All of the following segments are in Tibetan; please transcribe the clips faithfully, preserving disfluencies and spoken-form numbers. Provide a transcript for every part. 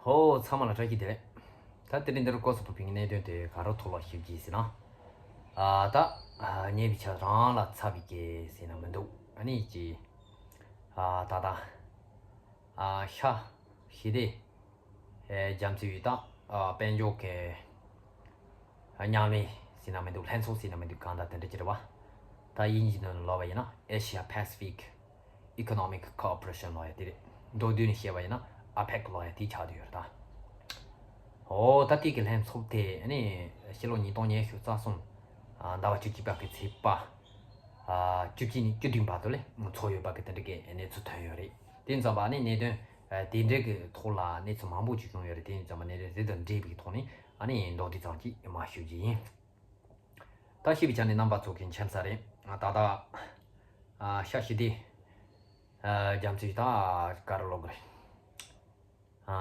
ཧོ། ཚང་མ་ལ་བཀྲ་ཤིས་བདེ་ལེགས། ད་དེ་རིང་འདིར་སྐོར་སུ་ཕུག་པའི་གནད་དོན་དེ་ག་རེ་ཐོག་ལ་ཞིབ་ཀྱིས་ཟེར་ན། ཨ་ད་ཨ་ཉེ་བའི་ཆར་རང་ལ་ཚ་བའི་སྐད་ཟེར་ན་མི་འདུག་ཨ་ནི་ཅི། ཨ་ད་ད་ཨ་ཤ་ཤི་དེ། ཨེ་རྒྱ་མཚོའི་ད་ཨ་དཔལ་འབྱོར་གྱི་ཨ་ཉམས་ལེན་ཟེར་ན་མི་འདུག་ལྷན་ཚོགས་ཟེར་ན་མི་འདུག་གང་ལྟར་དེ་འདྲ་ཅིག་རེད་བ། ད་དབྱིན་ཇིའི་ནང་ལ་ལབ་པ་ཡིན་ན་Asia Pacific Economic Cooperation ལབ་ཡ་དེ་རེད། མདོར་བསྡུས་ནས་བཤད་པ་ཡིན་ན་ཨ་པེག་ལབ་ཡ་དེ་ཆགས་བསྡད་ཡོད་རེད་ད། འོ་ད་དེ་གི་ལྷན་ཚོགས་དེ་ཨ་ནི་ཕྱི་ལོ་ཉིས་སྟོང་ཉི་ཤུ་རྩ་གསུམ་ཨ་ཟླ་བ་བཅུ་གཅིག་པ་གི་ཚེས་པ་ཨ་བཅུ་གཅིག་ནས་བཅུ་བདུན་བར་དུ་ལ་ཚོགས་ཡོད་པ་གི་དེ་འདྲ་གི་གནས་ཚུལ་ཐོན་ཡོད་རེད། དེ་ཙམ་པ་ཨ་ནི་གནད་དོན་ཨ་དེ་འདྲ་གི་ཐོག་ལ་གནས་ཚུལ་མང་པོ་ཅིག་བྱུང་ཡོད་རེད། དེ་ཙམ་པ་གནད་དོན་དེ་དང་འབྲེལ་བའི་ཐོག་ནས་ཨ་ནི་མདོར་བསྡུས་ཙམ་ཅིག་མར་ཞུ་རྒྱུ་ཡིན། ད་ཤེས་པའི་ཆ་ནས་རྣམ་པ་ཚོ་གི་མཁྱེན་གསལ་རེད། ད་ལྟ་ཨ་ཤ་ཤི་དེ་ཨ་རྒྱ་མཚོའི་ད་ག་རེ་ལབ་དགོས་རེད། ཨ་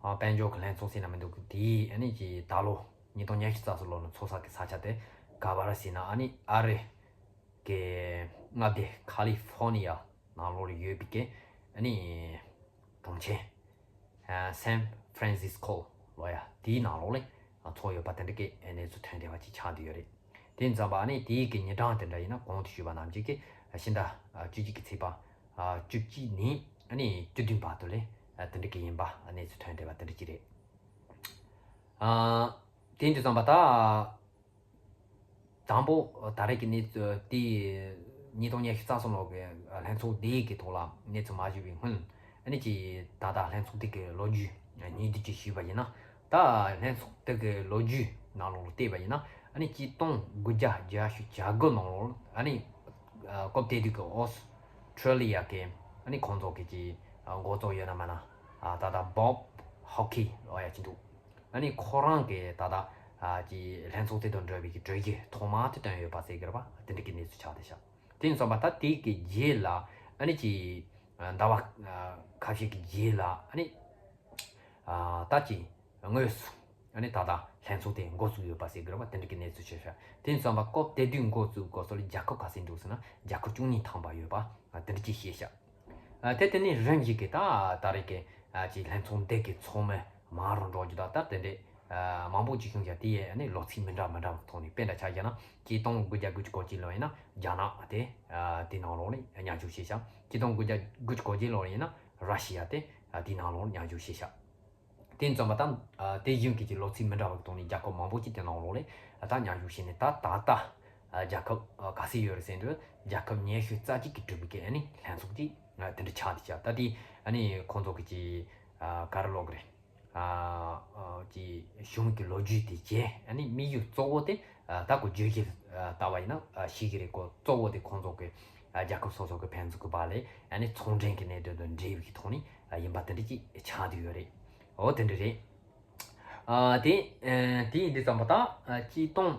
ཨ་དཔལ་འབྱོར་གྱི་ལྷན་ཚོགས་ཟེར་ན་མི་འདུག་དེའི་ཨ་ནི་ཀྱི་ད་ལོ་ཉིས་སྟོང་ཉི་ཤུ་རྩ་གསུམ་ལོ་ནས་ཚོགས་ས་གི་ས་ཆ་དེ་ག་བར་ཟེར་ན་ཨ་ནི་ཨ་རི་གི་མངའ་སྡེ་ཁ་ལི་ཧྥོ་ནི་ཡ་ནང་ལོགས་ལ་ཡོད་པའི་གི་ཨ་ནི་གྲོང་ཁྱེར་ཨ་San Francisco ལབ་ཡ་དེའི་ནང་ལོགས་ལ་ཚོགས་ཡོད་པ་དེ་འདྲ་གི་གནས་ཚུལ་ཐོན་བསྡད་པ་ཅིག་ཆགས་བསྡད་ཡོད་རེད། དེ་ཙམ་པ་ཨ་ནི་དེའི་གི་ཉིན་གྲངས་དེ་འདྲ་ཡིན་ན་གོང་དུ་ཞུས་པ་ནང་བཞིན་གི་ཕྱི་ཟླ་བཅུ་གཅིག་གི་ཚེས་པ་བཅུ་གཅིག་ནས་ཨ་ནི་བཅུ་བདུན་བར་དུ་ལ་དེ་འདྲ་གི་ཡིན་པ་གནས་ཚུལ་ཐོན་བསྡད་པ་དེ་འདྲ་ཅིག་རེད། ཨ་དེ་འདྲ་ཙམ་པ་ད། དང་པོ་ད་རེས་ཀྱི་གནས་ཚུལ་དེ་ཉིས་སྟོང་ཉི་ཤུ་རྩ་གསུམ་ལོ་གི་ལྷན་ཚོགས་དེ་གི་ཐོག་ལ་གནས་ཚུལ་མ་ཞུས་པའི་སྔོན་ཨ་ནི་ཅི་ད་ལྟ་ལྷན་ཚོགས་དེ་གི་ལོ་རྒྱུས་ཉིན་བསྡུས་ཅིག་ཞུས་པ་ཡིན་ན། ད་ལྷན་ཚོགས་དེ་གི་ལོ་རྒྱུས་ནང་ལོགས་ལ་བལྟས་པ་ཡིན་ན་ཨ་ནི་གཅིག་སྟོང་དགུ་བརྒྱ་བརྒྱད་ཅུ་གྱ་དགུ་ནང་ལོགས་ཨ་ནི་སྐབས་དེ་དུས་ཀྱི་ཨོ་སི་ཁྲི་ལི་ཡ་གི་ཨ་ནི་ཁོང་ཚོ་གི་ཅི་འགོ་གཙོ་ཡོད་ན་མེད་ན་ད་ལྟ་Bob Hawke ལབ་ཡ་ཅིག་འདུག་ཨ་ནི་ཁོ་རང་གིས་ད་ལྟ་ཨ་ཀྱི་ལྷན་ཚོགས་དེ་དང་འབྲེལ་བའི་གི་གྲོས་གཞི་ཐོག་མ་དེ་བཏོན་ཡོད་པ་ཟེར་གི་རེད་པ། དེ་འདྲ་གི་གནས་ཚུལ་ཆགས་བསྡད་ཤག་དེ་ཙམ་པ་ད་དེ་གི་རྗེས་ལ་ཨ་ནི་ཀྱི་ཟླ་བ་ཁ་ཤས་ཀྱི་རྗེས་ལ་ཨ་ནི་ཨ་ད་ཀྱི་དངོས་སུ་ཨ་ནི་ད་ལྟ་ལྷན་ཚོགས་དེ་འགོ་བཙུགས་ཡོད་པ་ཟེར་གི་རེད་པ། དེ་འདྲ་གི་གནས་ཚུལ་ཆགས་ཤག་དེ་ཙམ་པ་སྐབས་དེ་དུས་འགོ་བཙུགས་སྐབས་སུ་ལ་རྒྱལ་ཁབ་ག་ཚོད་འདུག་ཟེར་ན་རྒྱལ་ཁབ་བཅུ་གཉིས་ཐམ་པ་ཡོད་པ་དེ་འདྲ་ཅིག་བཤད་ཤག་ཨ་དེ་དེ་ནས་རིམ་བཞིན་གྱི་ད་ད་རེས་ཀྱི་ཨ་ཅིག་ལྷན་ཚོགས་འདི་གི་ཚོགས་མི་མང་རུ་འགྲོ་རྒྱུ་དང་ད་དེ་འདྲས་ཨ་མང་པོ་ཅིག་བྱུང་ཀྱང་དེ་ཡས་ཨ་ནི་ལོ་ཚིགས་མི་འདྲ་མི་འདྲ་བ་ཐོག་ནས་དཔེ་འདྲ་ཆ་བཞག་ན་གཅིག་སྟོང་དགུ་བརྒྱ་དགུ་བཅུ་གོ་གཅིག་ལོ་ཡིན་ན་རྒྱ་ནག་དེ་ཨ་དེ་ནང་ལོགས་ནས་མཉམ་ཞུགས་བྱས་ཤག་གཅིག་སྟོང་དགུ་བརྒྱ་དགུ་བཅུ་གོ་གཅིག་ལོ་ཡིན་ན་ར་ཤི་ཡ་དེ་ཨ་དེ་ནང་ལོགས་མཉམ་ཞུགས་བྱས་ཤག་དེ་ཙམ་པ་དང་ཨ་དེ་བཞིན་གྱི་ཅིག་ལོ་ཚིགས་མི་འདྲ་བ་གི་ཐོག་ནས་རྒྱལ་ཁབ་མང་པོ་ཅིག་དེ་ནང་ལོགས་ལ་ཨ་ད་མཉམ་ཞུགས་བྱས་ནས་ད་ད་ལྟ་ཨ་རྒྱལ་ཁབ་ཨ་ག་ཚོད་ཡོད་རེད་ཟེར་དུས་རྒྱལ་ཁབ་ཉི་ཤུ་རྩ་གཅིག་གིས་གྲུབ་པའི་གི་ཨ་ནི་ལྷན་ཚོགས་ཅིག་ཨ་དེ་འདྲ་ཆགས་བསྡད་ཤག་ད་དེ་ཨ་ནི་ཁོང་ཚོ་གི་ཅིག་ཨ་ག་རེ་ལབ་དགོས་རེད། ཨ་ཨ་ཅིག་གཞུང་གི་ལོ་རྒྱུས་དེ་བྱས་ཨ་ནི་དམིགས་ཡུལ་གཙོ་བོ་དེ་ཨ་ད་ཁོ་བརྗོད་གཞི་ཨ་ལྟ་བ་ཡིན་ན་ཨ་ཤེས་ཀྱི་རེད། ཁོ་གཙོ་བོ་དེ་ཁོང་ཚོ་གི་ཨ་རྒྱལ་ཁབ་སོ་སོ་གི་ཕན་ཚུན་གི་བར་ལ་ཨ་ནི་ཚོང་འབྲེལ་གྱི་གནད་དོན་དང་འབྲེལ་བའི་ཐོག་ནས་ཨ་ཡིན་པ་དེ་འདྲ་ཅིག་ཆགས་བསྡད་ཡོད་རེད། འོ་དེ་འདྲ་རེད། ཨ་དེ་ཨ་དེ་ཡིན་དུས་ཙམ་པ་ད་ཨ་གཅིག་སྟོང་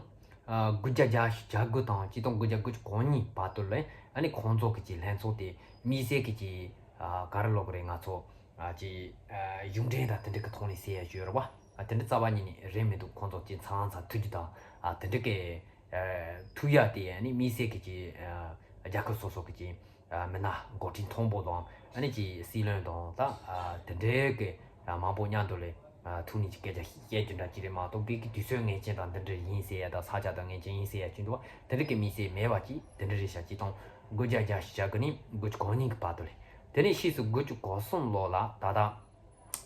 ཨ་དགུ་བརྒྱ་བརྒྱད་ཅུ་གྱ་དགུ་དང་གཅིག་སྟོང་དགུ་བརྒྱ་དགུ་བཅུ་གོ་གཉིས་བར་དུ་ལ་ཨ་ནི་ཁོང་ཚོ་གི་ཅིག་ལྷན་ཚོགས་དེ་དམིགས་བསལ་གྱི་ཅིག་ཨ་ག་རེ་ལབ་དགོས་རེད། ང་ཚོ་ཨ་ཅིག་ཨ་གཞུང་འབྲེལ་དང་དེ་འདྲ་གི་ཐོག་ནས་ཟེར་ཡ་ཅིག་ཡོད་རེད་པ། ཨ་དེ་འདྲ་རྩ་བ་ཉིད་ནས་རེད་མི་འདུག་ཁོང་ཚོ་ཅིག་ཚང་ཚང་ཐུག་རྒྱུ་དང་ཨ་དེ་འདྲ་གི་ཨ་ཐུག་ཡ་དེ་ཨ་ནི་དམིགས་བསལ་གྱི་ཅིག་ཨ་རྒྱལ་ཁབ་སོ་སོ་གི་ཅིག་ཨ་མི་སྣ་འགོ་ཁྲིད་མཐོན་པོ་དང་ཨ་ནི་ཅིག་སྲིད་བློན་དང་ད་ཨ་དེ་འདྲའི་གི་ཨ་མང་པོ་མཉམ་དུ་ལ་ཨ་ཐུག་ནས་ཅིག་སྐད་ཆ་བཤད་རྒྱུ་འདྲ་ཅིག་རེད་མ་གཏོགས་དཔེ་གི་དུས་ཚོད་ངེས་ཅན་དང་འདི་འདྲ་ཡིན་ཟེར་ཡ་དང་ས་ཆ་དང་ངེས་ཅན་ཡིན་ཟེར་ཡ་ཅིག་འདུག་བ། དེ་འདྲ་གི་དམིགས་བསལ་མེད་པ་ཅིག་དེ་འདྲ་རེད་ཤག་གཅིག་སྟོང་དགུ་བརྒྱ་བརྒྱད་ཅུ་གྱ་དགུ་ནས་དགུ་བཅུ་གོ་གཉིས་གི་བར་དུ་ལ། དེ་ནས་ཕྱིས་སུ་དགུ་བཅུ་གོ་གསུམ་ལོ་ལ་ད་ལྟ་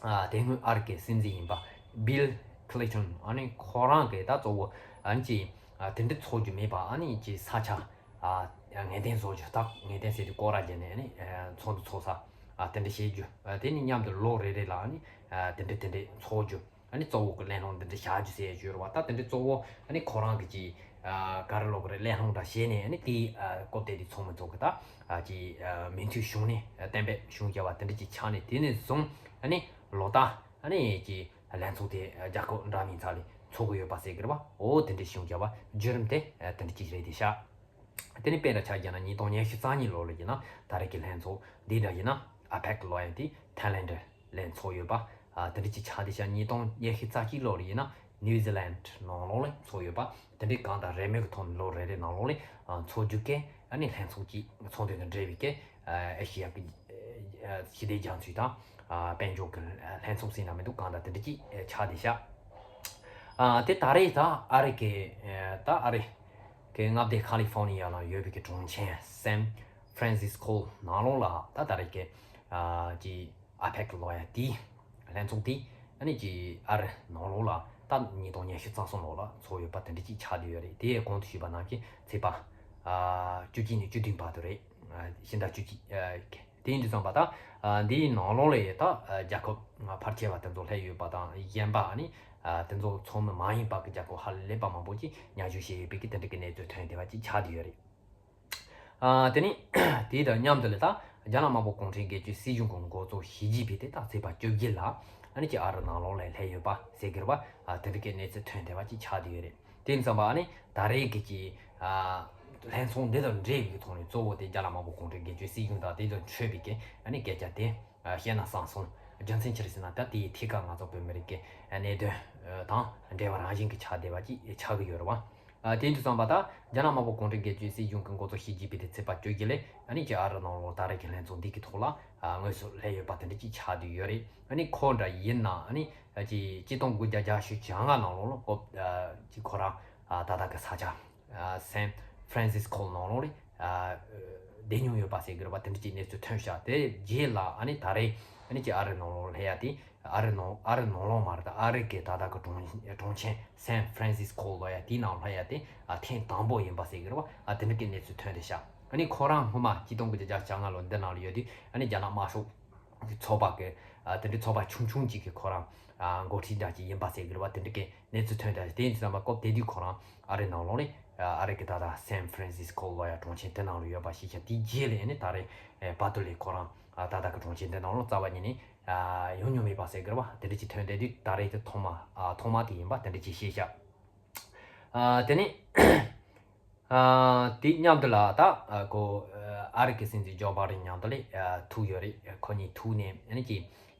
ཨ་དེ་སྔོན་ཨ་རི་གི་སྲིད་འཛིན་ཡིན་པ་Bill Clinton ཨ་ནི་ཁོ་རང་གིས་ད་གཙོ་བོ་ཨ་ནི་ཅིག་ཨ་དེ་འདྲ་ཚོགས་རྒྱུ་མེད་པ་ཨ་ནི་ཅིག་ས་ཆ་ཨ་ངེས་གཏན་བཟོ་རྒྱུ། ད་ངེས་གཏན་ཟེར་དུས་སྐོར་ར་བརྒྱབ་ནས་ཨ་ནི་ཨ་ཚོགས་འདུ་ཚོགས་ས་ཨ་དེ་འདྲ་བྱེད་རྒྱུ། ཨ་དེ་ནི་མཉམ་དུ་ལོ་རེ་རེ་ལ་ཨ་ནི་ཨ་དེ་འདྲ་དེ་འདྲ་ཚོགས་རྒྱུ། ཨ་ནི་གཙོ་བོ་གི་གླེང་སློང་འདི་འདྲ་བྱ་རྒྱུ་ཟེར་ཡ་ཡོད་རེད་བ། ད་དེ་འདྲ་གཙོ་བོ་ཨ་ནི་ཁོ་རང་གི་ཅིག་ཨ་ག་རེ་ལབ་དགོས་རེད། གླེང་སློང་འདྲ་བྱས་ནས་ཨ་ནི་དེའི་ཨ་སྐབས་དེ་དུས་ཚོགས་མི་ཚོ་གི་ད་ཨ་ཅིག་ཨ་མོས་མཐུན་བྱུང་ནས་ཨ་གཏན་འབེབས་བྱུང་བྱ་བ་དེ་འདྲ་ཅིག་ཆགས་ནས་དེ་ནས་བཟུང་ཨ་ནི་ལོ་ལྟར་ཨ་ནི་ཅིག་ལྷན་ཚོགས་དེ་རྒྱལ་ཁབ་འདྲ་མིན་ཚོ་ལ་ཚོགས་ཀྱི་ཡོད་པ་ཟེར་གི་རེད་བ། འོ་དེ་འདྲ་བྱུང་བྱ་བ་བརྒྱུད་རིམ་དེ་ཨ་དེ་འདྲ་ཅིག་རེད་དེ་ཤག་དེ་ནས་དཔེར་ན་ཆ་བཞག་ན་ཉིས་སྟོང་ཉི་ཤུ་རྩ་གཉིས་ལོ་ལ་ཡིན་ན་ད་རེས་ཀྱི་ལྷན་ཚོགས་འདི་འདྲ་ཡིན་ན་ཨ་པེག་ལབ་ཡ་དེ་ཐའི་ལེན་ཌི་ལ་ཚོགས་ཡོད་པ། ཨ་དེ་འདྲ་ཅིག་ཆགས་བསྡད་ཤག་ཉིས་སྟོང་ཉི་ཤུ་རྩ་གཅིག་ལོ་ལ་ཡིན་ན་ནིའུ་ཛི་ལན་ཌི་ནང་ལོགས་ལ་ཚོགས་ཡོད་པ། དེ་འདྲའི་གང་དང་རེས་མོས་ཀྱི་ཐོག་ནས་ལོ་རེ་རེ་ནང་ལོགས་ལ་ཨ་ཚོགས་རྒྱུ་གི་ཨ་ནི་ལྷན་ཚོགས་ཅིག་ཚོགས་འདུ་དང་འབྲེལ་བའི་གི་ཨ་ཨེ་ཤི་ཡ་གི་ ཞི་བདེ་རྒྱ་མཚོའི་དང་དཔལ་འབྱོར་གྱི་ལྷན་ཚོགས་ཟེར་ན་མི་འདུག་གང་ལྟར་དེ་འདྲ་ཅིག་ཆགས་བསྡད་ཤག་དེ་ད་རེས་ད་ཨ་རི་གི་ད་ཨ་རི་གི་མངའ་སྡེ་ཁ་ལི་ཧྥོ་ནི་ཡ་ལ་ཡོད་པའི་གི་གྲོང་ཁྱེར་སན་ཧྥ་རན་སིས་ཁོ་ནང་ལོགས་ལ་ད་ད་རེས་གི་ཀྱི་ཨ་ཕེག་ལོ་ཡ་དེའི་ལྷན་ཚོགས་དེ་ཨ་ནི་ཀྱི་ཨ་རི་ནང་ལོགས་ལ་ད་ཉིས་སྟོང་ཉི་ཤུ་རྩ་གསུམ་ལོ་ལ་ཚོགས་ཡོད་པ་དེ་འདྲ་ཅིག་ཆགས་བསྡད་ཡོད་རེད། དེ་གོང་དུ་ཞུས་པ་ནང་བཞིན་ཚེས་པ་བཅུ་གཅིག་ནས་བཅུ་བདུན་བར་དུ་རེད། ཕྱི་ཟླ་བཅུ་གཅིག་དེ་ཡིན་དུས་ཙམ་པ་ད་འདིའི་ནང་ལོགས་ལ་ད་རྒྱལ་ཁབ་ཕལ་ཆེ་བ་དེ་ཚོ་སླེབས་ཡོད་པ་དང་གཞན་པ་ཨ་ནི་དེ་ཚོ་ཚོགས་མི་མ་ཡིན་པ་གི་རྒྱལ་ཁབ་ཧ་ལས་པ་མང་པོ་ཅིག་མཉམ་ཞུགས་བྱས་ཡོད་པའི་གི་དེ་འདྲ་གི་གནས་ཚུལ་ཐོན་བསྡད་པ་ཅིག་ཆགས་བསྡད་ཡོད་རེད། དེ་ནས་དེ་དང་མཉམ་དུ་ལ་ད་རྒྱ་ནག་དམར་པོ་གུང་ཁྲན་སྒེར་གཅོད་སྲིད་གཞུང་གི་འགོ་གཙོ་ཞི་ཅིན་ཕིང་དེ་ད་ཚེས་པ་བཅོ་བརྒྱད་ལ་ཨ་ནི་ཅིག་ཨ་རི་ནང་ལོགས་ལ་སླེབས་ཡོད་པ་ཟེར་གི་རེད་པ། དེ་འདྲ་གི་གནས་ཚུལ་ཐོན་བསྡད་པ་ཅིག་ཆགས་བསྡད་ཡོད་རེད། དེ་ཙམ་པ་ཨ་ནི་ད་རེས་ཀྱི་ཀྱི་ལྷན་ཚོགས་འདི་དང་འབྲེལ་བའི་ཐོག་ནས་གཙོ་བོ་དེ་རྒྱ་ནག་དམར་པོ་གུང་ཁྲན་སྒེར་གཅོད་སྲིད་གཞུང་དང་དེ་དང་འཕྲོད་པའི་གི་ཨ་ནི་སྐད་ཆ་དེ་བཤད་ན་བསམ་སོང་། རྒྱུ་མཚན་ཅི་རེད་ཟེར་ན་ད་དེའི་ཐད་ཀར་ང་ཚོ་བོད་མི་རིགས་ཀྱི་གནད་དོན་དང་འབྲེལ་བ་རང་བཞིན་གྱི་ཆགས་བསྡད་པ་ཅིག་ཆགས་ཀྱི་ཡོད་རེད་པ། དེ་འདྲ་ཙམ་པ་ད་རྒྱ་ནག་དམར་པོ་གུང་ཁྲན་སྒེར་གཅོད་སྲིད་གཞུང་གི་འགོ་གཙོ་ཞི་ཅིན་ཕིང་དེ་ཚེས་པ་བཅོ་བརྒྱད་ལ་ཨ་ནི་ཀྱི་ཨ་རི་ནང་ལོགས་ད་རེས་ཀྱི་ལྷན་ཚོགས་འདི་གི་ཐོག་ལ་དངོས་སུ་སླེབས་ཡོད་པ་དེ་འདྲ་ཅིག་ཆགས་བསྡད་ཡོད་རེད། ཨ་ནི་ཁོ་འདྲ་ཡིན་ན་ཨ་ནི་ཀྱི་ཆིག་སྟོང་དགུ་བརྒྱ་བརྒྱད་ཅུ་གྱ་ལྔ་ནང་ལོགས་ལ་ཀོ་ཀྱི་ཁོ་རང་ད་ལྟ་གི་ས་ཆ་སན་ཧྥ་རན་སིས་ཁོ་ནང་ལོགས་ལ་བསྡད་མྱོང་ཡོད་པ་ཟེར་གི་རེད་པ། དེ་འདྲ་ཅིག་གནས་ཚུལ་ཐོན་ཤག་དེ་རྗེས་ལ་ཨ་ནི་ད་རེས་ཨ་ནི་ཀྱི་ཨ་རི་ནང་ལོགས་སླེབས་ཡ་དེ་ཨ་རི་ནང་ཨ་རི་ནང་ལོགས་མ་རེད། ད་ཨ་རི་གི་ད་ལྟ་གི་གྲོང་གྲོང་ཁྱེར་སན་ཧྥ་རན་སིས་ཁོ་ལབ་ཡ་དེའི་ནང་སླེབས་ཡ་དེ་ཨ་ཐེངས་དང་པོ་ཡིན་པ་ཟེར་གི་རེད་པ། ཨ་དེ་འདྲ་གི་གནས་ཚུལ་ཐོན་བསྡད་ཤག་ཨ་ནི་ཁོ་རང་སྔོན་མ་ཆིག་སྟོང་དགུ་བརྒྱ་བརྒྱད་ཅུ་གྱ་ལྔ་ལོ་འདི་ནང་ལ་ཡོད་དུས་ཨ་ནི་རྒྱ་ནག་དམར་ཤོག་གི་ཚོགས་པ་གི་ཨ་དེ་འདྲའི་ཚོགས་པ་ཆུང་ཆུང་ཅིག་གི་ཁོ་རང་ཨ་འགོ་ཁྲིད་འདྲ་ཅིག་ཡིན་པ་ཟེར་གི་རེད་པ། དེ་འདྲ་གི་གནས་ཚུལ་ཐོན་བསྡད་ཤག་དེ་ཡིན་དུས་ཙམ་པ་སྐབས་དེ་དུས་ཁོ་རང་ཨ་རི་ནང་ལོགས་ནས་ཨ་རི་གི་ད་ལྟ་སན་ཧྥ་རན་སིས་ཁོ་ལབ་ཡ་གྲོང་ཁྱེར་དེ་ནང་ལ་ཡོད་པ་ཤེས་ཤག་དེའི་རྗེས་ལ་ཨ་ནི་ད་རེས་བར་དུ་ལས་ཁོ་རང་ཨ་ད་ལྟ་གི་གྲོང་ཁྱེར་འདི་ནང་ལ་རྩ་བ་ཉིད་ནས་ཨ་ཡོང་མྱོང་མེད་པ་ཟེར་གི་རེད་པ། དེ་འདྲ་ཅིག་ཐོན་བསྡད་དུས་ད་རེས་དེ་ཐོག་མ་ཨ་ཐོག་མ་དེ་ཡིན་པ་དེ་འདྲ་ཅིག་ཤེས་ཤག་ཨ་དེ་ནས་ཨ་དེ་མཉམ་དུ་ལ་ད་ཨ་ཁོ་ཨ་རི་གི་སྲིད་འཛིན་ཇོ་བྷའི་ཌེན་མཉམ་དུ་ལས་ཨ་ཐུག་ཡོད་རེད། ཁོ་གཉིས་ཐུག་ནས་ཨ་ནི་ཀྱི་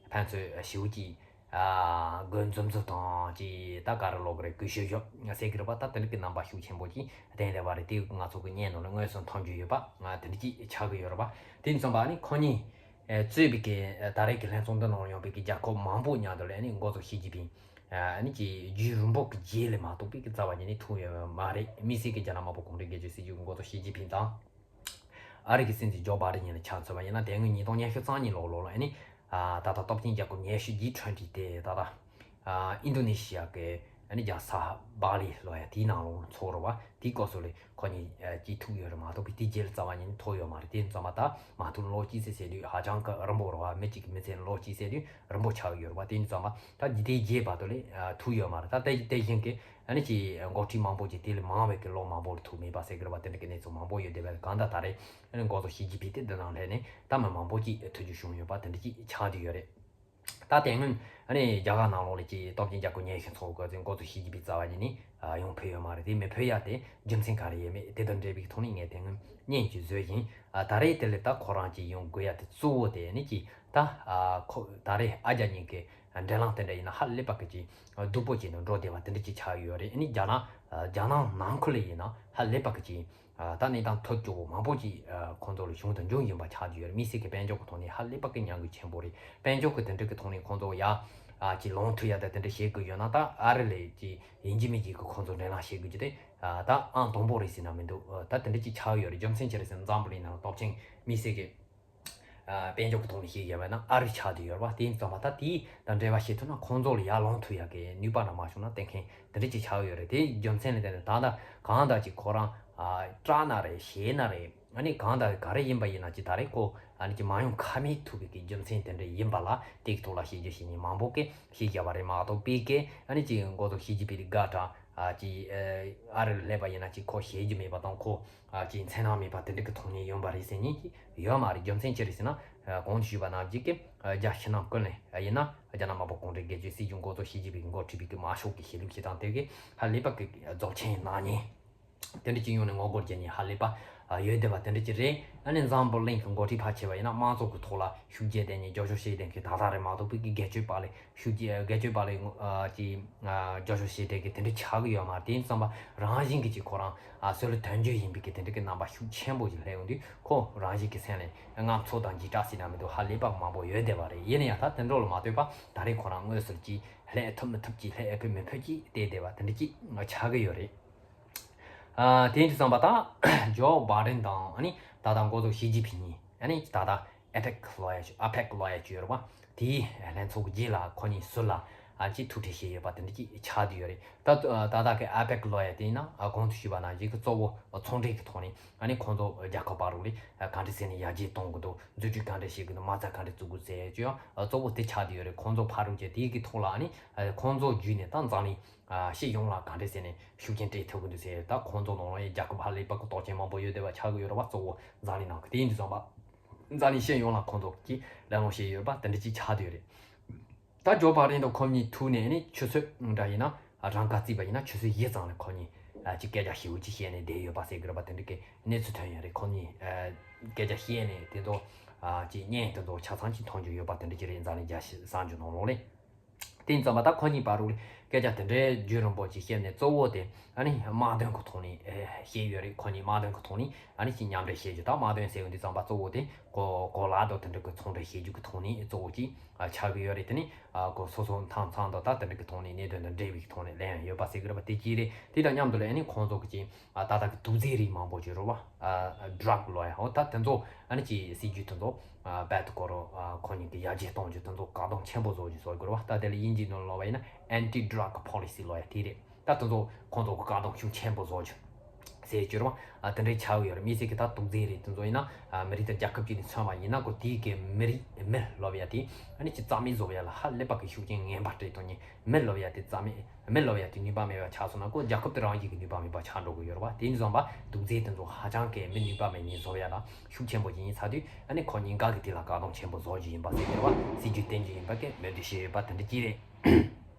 ཕན་ཚུན་ཞེ་པོ་ཅིག་ཨ་དགོད་འཛུམ་འཛུམ་དང་ཅིག་ད་ག་རེ་ལབ་དགོས་རེད། གུས་ཞབས་ཞབས་ཟེར་གི་རེད་པ། ད་དེ་འདྲ་གི་རྣམ་པ་ཤུགས་ཆེན་པོ་ཅིག་ལྡན་བསྡད་པ་རེད། དེ་ང་ཚོ་གི་སྙན་ནང་ལ་དངོས་སུ་མཐོང་རྒྱུ་ཡོད་པ་ང་དེ་འདྲ་ཅིག་ཆགས་གི་ཡོད་རེད་པ། དེ་ཙམ་པ་ཨ་ནི་ཁོ་གཉིས་ཨ་གཙོས་པའི་གི་ཨ་ད་རེས་ཀྱི་ལྷན་ཚོགས་འདི་ནང་ཡོང་བའི་གི་རྒྱལ་ཁབ་མང་པོ་མཉམ་དུ་ལ་ཨ་ནི་འགོ་གཙོ་ཞི་ཅིན་ཕིང་ཨ་ནི་ཀྱི་རྒྱུན་རིང་པོ་གི་རྗེས་ལ་མ་གཏོགས་པའི་གི་རྩ་བ་ཉིད་ནས་ཐུག་ཡོད་མ་རེད། དམིགས་བསལ་གྱི་རྒྱ་ནག་དམར་པོ་གུང་ཁྲན་སྒེར་གཅོད་སྲིད་གཞུང་གི་འགོ་གཙོ་ཞི་ཅིན་ཕིང་དང་ཨ་རི་གི་སྲིད་འཛིན་ཇོ་བྷའི་ཌེན་གཉིས་ལ་ཆ་མཚོན་པ་ཡིན་ན། དེ་སྔོན་ཉིས་སྟོང་ཉི་ཤུ་རྩ་གཉིས་ལོ་ལོ་ལ་ཨ་ནི་ཨ་ད་ལྟ་སྟོབས་ཆེན་རྒྱལ་ཁབ་ཉི་ཤུ་ཇི་ཊུ་ཝེན་ཊི་དེ་ད་ལྟ་ཨ་ཨིན་རྡོ་ནེ་ཤི་ཡ་གི་ཨ་ནི་རྒྱལ་ས་བྷ་ལི་ལབ་ཡ་དེའི་ནང་ལ་ཚོགས་རེད་པ། དེའི་སྐབས་སུ་ལས་ཁོ་གཉིས་ཨ་ཅིག་ཐུག་ཡོད་རེད་མ་གཏོགས་པའི་དེའི་རྗེས་ལ་རྩ་བ་ཉིད་ནས་ཐུག་ཡོད་མ་རེད། དེ་ཙམ་པ་ད་མ་ཐུག་ལོ་གཅིག་ཙམ་ཟེར་དུས་ཧ་ཅང་གི་རིང་པོ་རེད་པ། མི་གཅིག་གི་མི་ཚེ་ལོ་གཅིག་ཟེར་དུས་རིང་པོ་ཆགས་ཡོད་རེད་པ། དེ་ཙམ་པ་ད་དེའི་རྗེས་བར་དུ་ལས་ཨ་ཐུག་ཡོད་མ་རེད། ད་དེ་དེ་བཞིན་གྱི་ཨ་ནི་ཅིག་འགོ་ཁྲིད་མང་པོ་ཅིག་དེ་ལས་མང་བའི་གི་ལོ་མང་པོ་ལ་ཐུག་མེད་པ་ཟེར་གི་རེད་པ། དེ་འདྲ་གི་གནས་ཚུལ་མང་པོ་ཡོད་བསྡད་པ་རེད། གང་ལྟར་ད་རེས་ཨ་ནི་འགོ་གཙོ་ཞི་ཅིན་ཕིང་དེ་འདི་ནང་སླེབས་ནས་ད་མི་མང་པོ་ཅིག་ཐུག་རྒྱུ་བྱུང་ཡོད་པ་དེ་འདྲ་ཅིག་ཆགས་བསྡད་ཡོད་རེད། ད་དེ་སྔོན་ཨ་ནི་རྒྱ་གར་ནང་ལོགས་ལ་ཅིག་སྟོབས་ཆེན་རྒྱལ་ཁབ་ཉི་ཤུ་ཚོགས་དགོས་ཚེ་འགོ་གཙོ་ཞི་ཅིན་ཕིང་རྩ་བ་ཉིད་ནས་ཨ་ཡོང་ཕོད་ཡོད་མ་རེད། དེ་མི་ཕོད་ཡ་དེ་རྒྱུ་མཚན་ག་རེ་ཡོད་མེད་དེ་དང་འབྲེལ་བའི་ཐོག་ནས་ངས་དེ་སྔོན་སྙན་ཅིག་བཟོས་ཡིན། ཨ་ད་རེས་དེ་ལས་ད་ཁོ་རང་ཅིག་ཡོང་དགོས་ཡ་དེ་གཙོ་བོ་དེ་ཨ་ནི་ཅིག་ད་ཨ་ཁོ་ད་རེས་ཨ་རྒྱ་གཉིས་ཀྱི་འབྲེལ་ལམ་དེ་འདྲ་ཡིན་ན་ཧ་ལས་པ་གི་ཅིག་སྡུག་པོ་ཅིག་ནང་འགྲོ་བསྡད་པ་དེ་འདྲ་ཅིག་ཆགས་ཡོད་རེད། ཨ་ནི་རྒྱ་ནག་རྒྱ་ནག་ནང་ཁུལ་ལ་ཡིན་ན་ཧ་ལས་པ་གི་ཅིག་ད་གནས་སྟངས་ཐབས་སྐྱོ་བོ་མང་པོ་ཅིག་ཁོང་ཚོ་ལ་བྱུང་དང་འབྱུང་བཞིན་པ་ཆགས་ཀྱི་ཡོད་རེད། དམིགས་བསལ་གྱི་དཔལ་འབྱོར་གྱི་ཐོག་ནས་ཧ་ལས་པ་གི་མྱང་འགུལ་ཆེན་པོ་རེད། དཔལ་འབྱོར་གྱི་དེ་འདྲ་གི་ཐོག་ནས་ཁོང་ཚོ་ཡ་ཅིག་ལོན་ཐུབ་ཡ་དང་དེ་འདྲ་བྱེད་དགོས་ཡོད་ན་ད་ཨ་རི་ལ་ཅིག་ཡིན་གཅིག་མིན་གཅིག་གི་ཁོང་ཚོ་འབྲེལ་ལམ་བྱེད་དགོས་ཀྱི་དེ་ད་ཨང་དང་པོ་རེད་ཟེར་ན་མི་འདུག་ད་དེ་འདྲ་ཅིག་ཆགས་ཡོད་རེད། རྒྱུ་མཚན་ཅི་རེད་ཟེར་ན་འཛམ་བུ་གླིང་ནང་ལ་སྟོབས་ཆེན་དམིགས་བསལ་གྱི་ཨ་དཔལ་འབྱོར་གྱི་ཐོག་ནས་བཤད་ཡོད་པ་ན་ཨ་རི་ཆགས་བསྡད་ཡོད་རེད་པ། དེ་ཡིན་ཙང་མ་ད་དེ་དང་འབྲེལ་བ་བྱེད་ཐུབ་ན་ཁོང་ཚོ་ལ་ཡར་ལོངས་ཐུབ་ཡག་གི་ནུས་པ་འདྲ་མ་བྱུང་ན་གཏན་འཁེལ་དེ་འདྲ་ཅིག་ཆགས་ཡོད་རེད། དེའི་རྒྱུ་མཚན་ལ་བརྟེན་ནས་ད་ལྟ་གང་ལྟར་ཅིག་ཁོ་རང་ཨ་སྐྲག་ན་རེད་ཞེད་ན་རེད། ཨ་ནི་གང་ལྟར་ག་རེ་ཡིན་པ་ཡིན་ན་ཅིག་ད་རེས་ཁོ་ཨ་ནི་ཅིག་མ་ཡོང་ཁ་མེད་ཐུག་པའི་གི་རྒྱུ་མཚན་དེ་འདྲ་ཡིན་པ་ལ་དེ་གི་ཐོག་ལ་བཤད་རྒྱུ་བཤད་མཁན་མང་པོ་གིས་བཤད་བཞག་པ་རེད་མ་གཏོགས་པའི་གི་ཨ་ནི་ཅིག་འགོ་ཐོག་ཞི་ཅིན་ཕིང་དེ་དགའ་དྲགས་ཨ་ཅིག་ཨ་རི་ལ་སླེབས་པ་ཡིན་ན་ཅིག་ཁོ་ཞེད་རྒྱུ་མེད་པ་དང་ཁོ། ཨ་ཅིག་འཚེར་སྣང་མེད་པ་དེ་འདྲ་གི་ཐོག་ནས་ཡོང་པ་རེད་ཟེར་མཁན་ཅིག་ཡོད་མ་རེད། རྒྱུ་མཚན་ཅི་རེད་ཟེར་ན། ཨ་གོང་དུ་ཞུས་པ་ནང་བཞིན་གྱི་ཨ་རྒྱ་ཕྱི་ནང་ཀུན་ལ་ཡིན་ན་རྒྱ་ནག་དམར་པོ་གུང་ཁྲན་སྒེར་གཅོད་སྲིད་གཞུང་འགོ་གཙོ་ཞི་ཅིན་ཕིང་གིས་འགོ་ཁྲིད་པའི་གི་དམར་ཤོག་གི་གཞིས་ལུགས་ཤིག་དང་དེ་གི་ཧ་ལས་པ་གི་རྫོགས་ཆེན་གནང་མཁན་དེ་འདྲ་ཅིག་ཡོང་ནས་ངོ་རྒོལ་བྱེད་མཁན་ཧ་ལས་པ་ ཡོད་བསྡད་པ་དེ་འདྲ་ཅིག་རེད། ཨ་ནི་འཛམ་བུ་གླིང་གི་འགོ་ཁྲིད་ཕལ་ཆེ་བ་ཡིན་ན་དམངས་གཙོ་གི་ཐོག་ལ་ཤུགས་རྒྱག་བསྡད་མཁན་རྒྱབ་སྐྱོར་བྱེད་བསྡད་མཁན་དག་དག་རེད་མ་གཏོགས་པའི་གི་སྒེར་གཅོད་པ་ལས་ཤུགས་རྒྱག་སྒེར་གཅོད་པ་ལས་ཅིག་རྒྱབ་སྐྱོར་བྱེད་བསྡད་མཁན་དེ་འདྲ་ཆགས་ཀྱི་ཡོད་མ་རེད། དེ་ཡིན་ཙམ་པ་རང་བཞིན་གྱི་ཅིག་ཁོ་རང་སྲོལ་དོན་བརྗོད་ཡིན་པའི་གི་དེ་འདྲ་གི་རྣམ་པ་ཤུགས་ཆེན་པོ་ཅིག་སླེབས་ཡོང་དུས་ཁོ་རང་བཞིན་གྱི་སེམས་ལ་དངངས་འཚབ་དང་འཇིགས་སྐྲག་ཟེར་ན་མི་འདུག་ཧ་ལས་པ་མང་པོ་ཡོད་བསྡད་པ་རེད། ཡིན་ན་ཡང་ད་དེ་འདྲ་ལ་མ་ལྟོས་པ་ད་རེས་ཁོ་རང་དངོས་སུ་ཅིག་སླེབས་ཐུབ་མི་ཐུབ་ཅིག་སླེབས་ཨེ་ཕོད་མི་ཕོད་ཅིག་བལྟས་བསྡད་པ་དེ་འདྲ་ཅིག་ཆགས་ཀྱི་ཡོད་རེད། ཨ། དེ་ཡིན་དུས་ཙམ་པ་ད་ཇོ་བྷའི་ཌེན་དང་ཨ་ནི་ད་ལྟ་འགོ་ཚོགས་ཞི་ཅིན་ཕིང་གཉིས་ཨ་ནི་ད་ལྟ་ཨེ་པེག་ལོ་ཡ་ཨ་པེག་ལོ་ཡ་ཅིག་ཡོད་རེད་པ། དེའི་ལྷན་ཚོགས་ཀྱི་རྗེས་ལ་ཁོ་གཉིས་ཟུར་ལ་ཨ་ཅིག་ཐུག་འཕྲད་བྱས་ཡོད་པ་དེ་འདྲ་ཅིག་ཆགས་བསྡད་ཡོད་རེད། ད་ད་ལྟ་གི་ཨ་པེག་ལོ་ཡ་དེ་ཡིན་ན་ཨ་གོང་དུ་ཞུས་པ་ནང་བཞིན་གྱི་གཙོ་བོ་ཚོང་འབྲེལ་གྱི་ཐོག་ནས་ཨ་ནི་ཁོང་ཚོ་རྒྱལ་ཁབ་བར་ལ་ག་འདྲ་ཟེར་ནས་ཡར་རྒྱས་གཏོང་གི་འདུག་འཛུགས་སྐྲུན་ག་འདྲ་བྱེད་ཀྱི་འདུག་མ་རྩ་ག་འདྲ་བཙུགས་དགོས་ཟེར་ཡ་ཅིག་ཡང་གཙོ་བོ་དེ་ཆགས་བསྡད་ཡོད་རེད། ཁོང་ཚོ་ཕར་རུ་བྱས་དེའི་གི་ཐོག་ལ་ཨ་ནི་ཁོང་ཚོ་བརྒྱུད་ནས་ད་འཛམ་གླིང་ཨ་སྤྱི་ཡོངས་ལ་ག་འདྲས་ཟེར་ནས་ཤུགས་རྐྱེན་སྤྲད་ཐུབ་ཀྱི་འདུག་ཟེར། ད་ཁོང་ཚོ་ནང་ལ་ཡང་རྒྱལ་ཁབ་ཧ་ལས་པ་གི་གཏོར་སྐྱོན་མང་པོ་ཡོད་བསྡད་པ་ཆགས་ཀྱི་ཡོད་རེད་བ། གཙོ་བོ་འཛམ་གླིང་ནང་གི་དེ་ཡིན་དུས་ཙམ་པ་འཛམ་གླིང་སྤྱི་ཡོངས་ལ་ཁོང་ཚོ་གིས་གླེང་སློང་བྱས་ཡོད་པ་དེ་འདྲ་ཅིག་ཆགས་བསྡད་ཡོད་རེད། ད་ཇོ་བྷའི་ཌེན་དང་ཁོ་གཉིས་ཐུག་ནས་ནི་ཆུ་ཚོད་འདྲ་ཡིན་ན་རང་ག་རྩིས་པ་ཡིན་ན་ཆུ་ཚོད་བཞི་ཙམ་ལ་ཁོ་གཉིས་ཨ་ཅིག་སྐད་ཆ་ཞེ་པོ་ཅིག་བཤད་ནས་བསྡད་ཡོད་པ་ཟེར་གི་རེད་པ། དེ་འདྲ་གི་གནས་ཚུལ་ཐོན་ཡོད་རེད། ཁོ་གཉིས་ཨ་སྐད་ཆ་བཤད་ནས་དེ་ཚོ་ཨ་ཅིག་བརྙན་དེ་ཚོ་ཆ་ཚང་ཅིག་མཐོང་རྒྱུ་ཡོད་པ་དེ་འདྲ་ཅིག་རེད། འཛམ་གླིང་རྒྱལ་སྤྱི་གསར་འགྱུར་ནང་ལོགས་ལ། དེ་ཡིན་ཙམ་པ་ད་ཁོ་གཉིས་བར་དུ་སྐད་ཆ་དེ་འདྲའི་རྒྱུན་རིང་པོ་ཅིག་བཤད་ནས་གཙོ་བོ་དེ་ཨ་ནི་དམག་དོན་གྱི་ཐོག་ནས་ཨེ་བཤད་ཡོད་རེད། ཁོ་གཉིས་དམག་དོན་གྱི་ཐོག་ནས་ཨ་ནི་ཅིག་མཉམ་འབྲེལ་བྱེད་རྒྱུ། ད་དམག་དོན་ཟེར་ཡོང་དུས་ཙམ་པ་གཙོ་བོ་དེ་གོ་གོ་ལ་དང་དེ་འདྲ་གི་ཚོང་འབྲེལ་བྱེད་རྒྱུ་གི་ཐོག་ནས་གཙོ་བོ་ཅིག་ཨ་ཆགས་ཀྱི་ཡོད་རེད། དེ་ནི་ཨ་གོ་སོ་སོ་མཐའ་མཚམས་དང་ད་དེ་འདྲ་གི་ཐོག་ནས་གནད་དོན་དང་འབྲེལ་བའི་ཐོག་ནས་གླེང་ཡོད་པ་ཟེར་གི་རེད་པ། དེ་གཅིག་རེད། དེ་དང་མཉམ་དུ་ལ་ཨ་ནི་ཁོང་ཚོ་གི་ཅིག་ཨ་ད་ལྟ་གི་དུག་རྫས་རིགས་མང་པོ་ཅིག་རེད་པ། ཨ་ཌྲག་ལབ་ཡ་འོ་ད་དེ་ཚོ་ཨ་ནི་ཅིག་སྲིད་ཇུས་དེ་ཚོ་ཨ་རྦད་དེ་ཁོ་རང་ཨ་ཁོ་གཉིས་ཀྱི་ཡར་རྒྱས་གཏོང་རྒྱུ་དེ་ཚོ་བཀག་སྡོམ་ཆེན་པོ་བཟོ་རྒྱུ་བཟོ་དགོས་རེད་པ། ད་དེ་ལ་དབྱིན་ཇིའི་ནང་ལབ་པ་ཡིན་ན་ཨན་ཊི་ཌྲག་པོ་ལི་སི་ལབ་ཡ་དེ་རེད། ད་དེ་ཚོ་ཁོང་ཚོ་གི་བཀག་སྡོམ་ཤུགས་ཆེན་པོ་བཟོ་རྒྱུ་ཟེར་གྱི་རེད་པ། ཨ་དེ་འདྲའི་ཆགས་ཡོད་རེད། དམིགས་བསལ་གྱི་ད་དུག་རྫས་རིགས་དེ་ཚོ་ཡིན་ན་ཨ་མི་རིགས་དང་རྒྱལ་ཁབ་ཅིག་ནས་མཚོན་པ་ཡིན་ན་ཁོ་དེའི་གི་མི་རིགས་མི་ལབ་ཡ་དེ་ཨ་ནི་ཅིག་རྩ་མེད་བཟོ་ཡ་ལ་ཧ་ལས་པ་གི་ཤུགས་རྐྱེན་ངན་པ་སྤྲད་གཏོང་མཁན་མི་ལབ་ཡ་དེ་རྩ་མེད། མི་ལབ་ཡ་དེ་ནུས་པ་མེད་པ་ཆགས་སོང་ན་ཁོ་རྒྱལ་ཁབ་དེ་རང་བཞིན་གྱི་ནུས་པ་མེད་པ་ཆགས་འགྲོ་གི་ཡོད་རེད་པ། དེ་ནས་བཟུང་པ་དུག་རྫས་དེ་ཚོ་ཧ་ཅང་གི་མི་ནུས་པ་མེད་མཁན་བཟོ་ཡ་ལ་ཤུགས་ཆེན་པོ་ཅིག་ཡིན་ཚར་དུས་ཨ་ནི་ཁོ་གཉིས་འགའ་གི་དེ་ལ་བཀག་སྡོམ་ཆེན་པོ་བཟོ་རྒྱུ་ཡིན་པ་ཟེར་གྱི་རེད་པ། སྲིད་ཇུས་བསྟན་རྒྱུ་ཡིན་པ་གི་མོས་འདུན་བྱས་ཡོད་པ་དེ་འདྲ་ཅིག་རེད།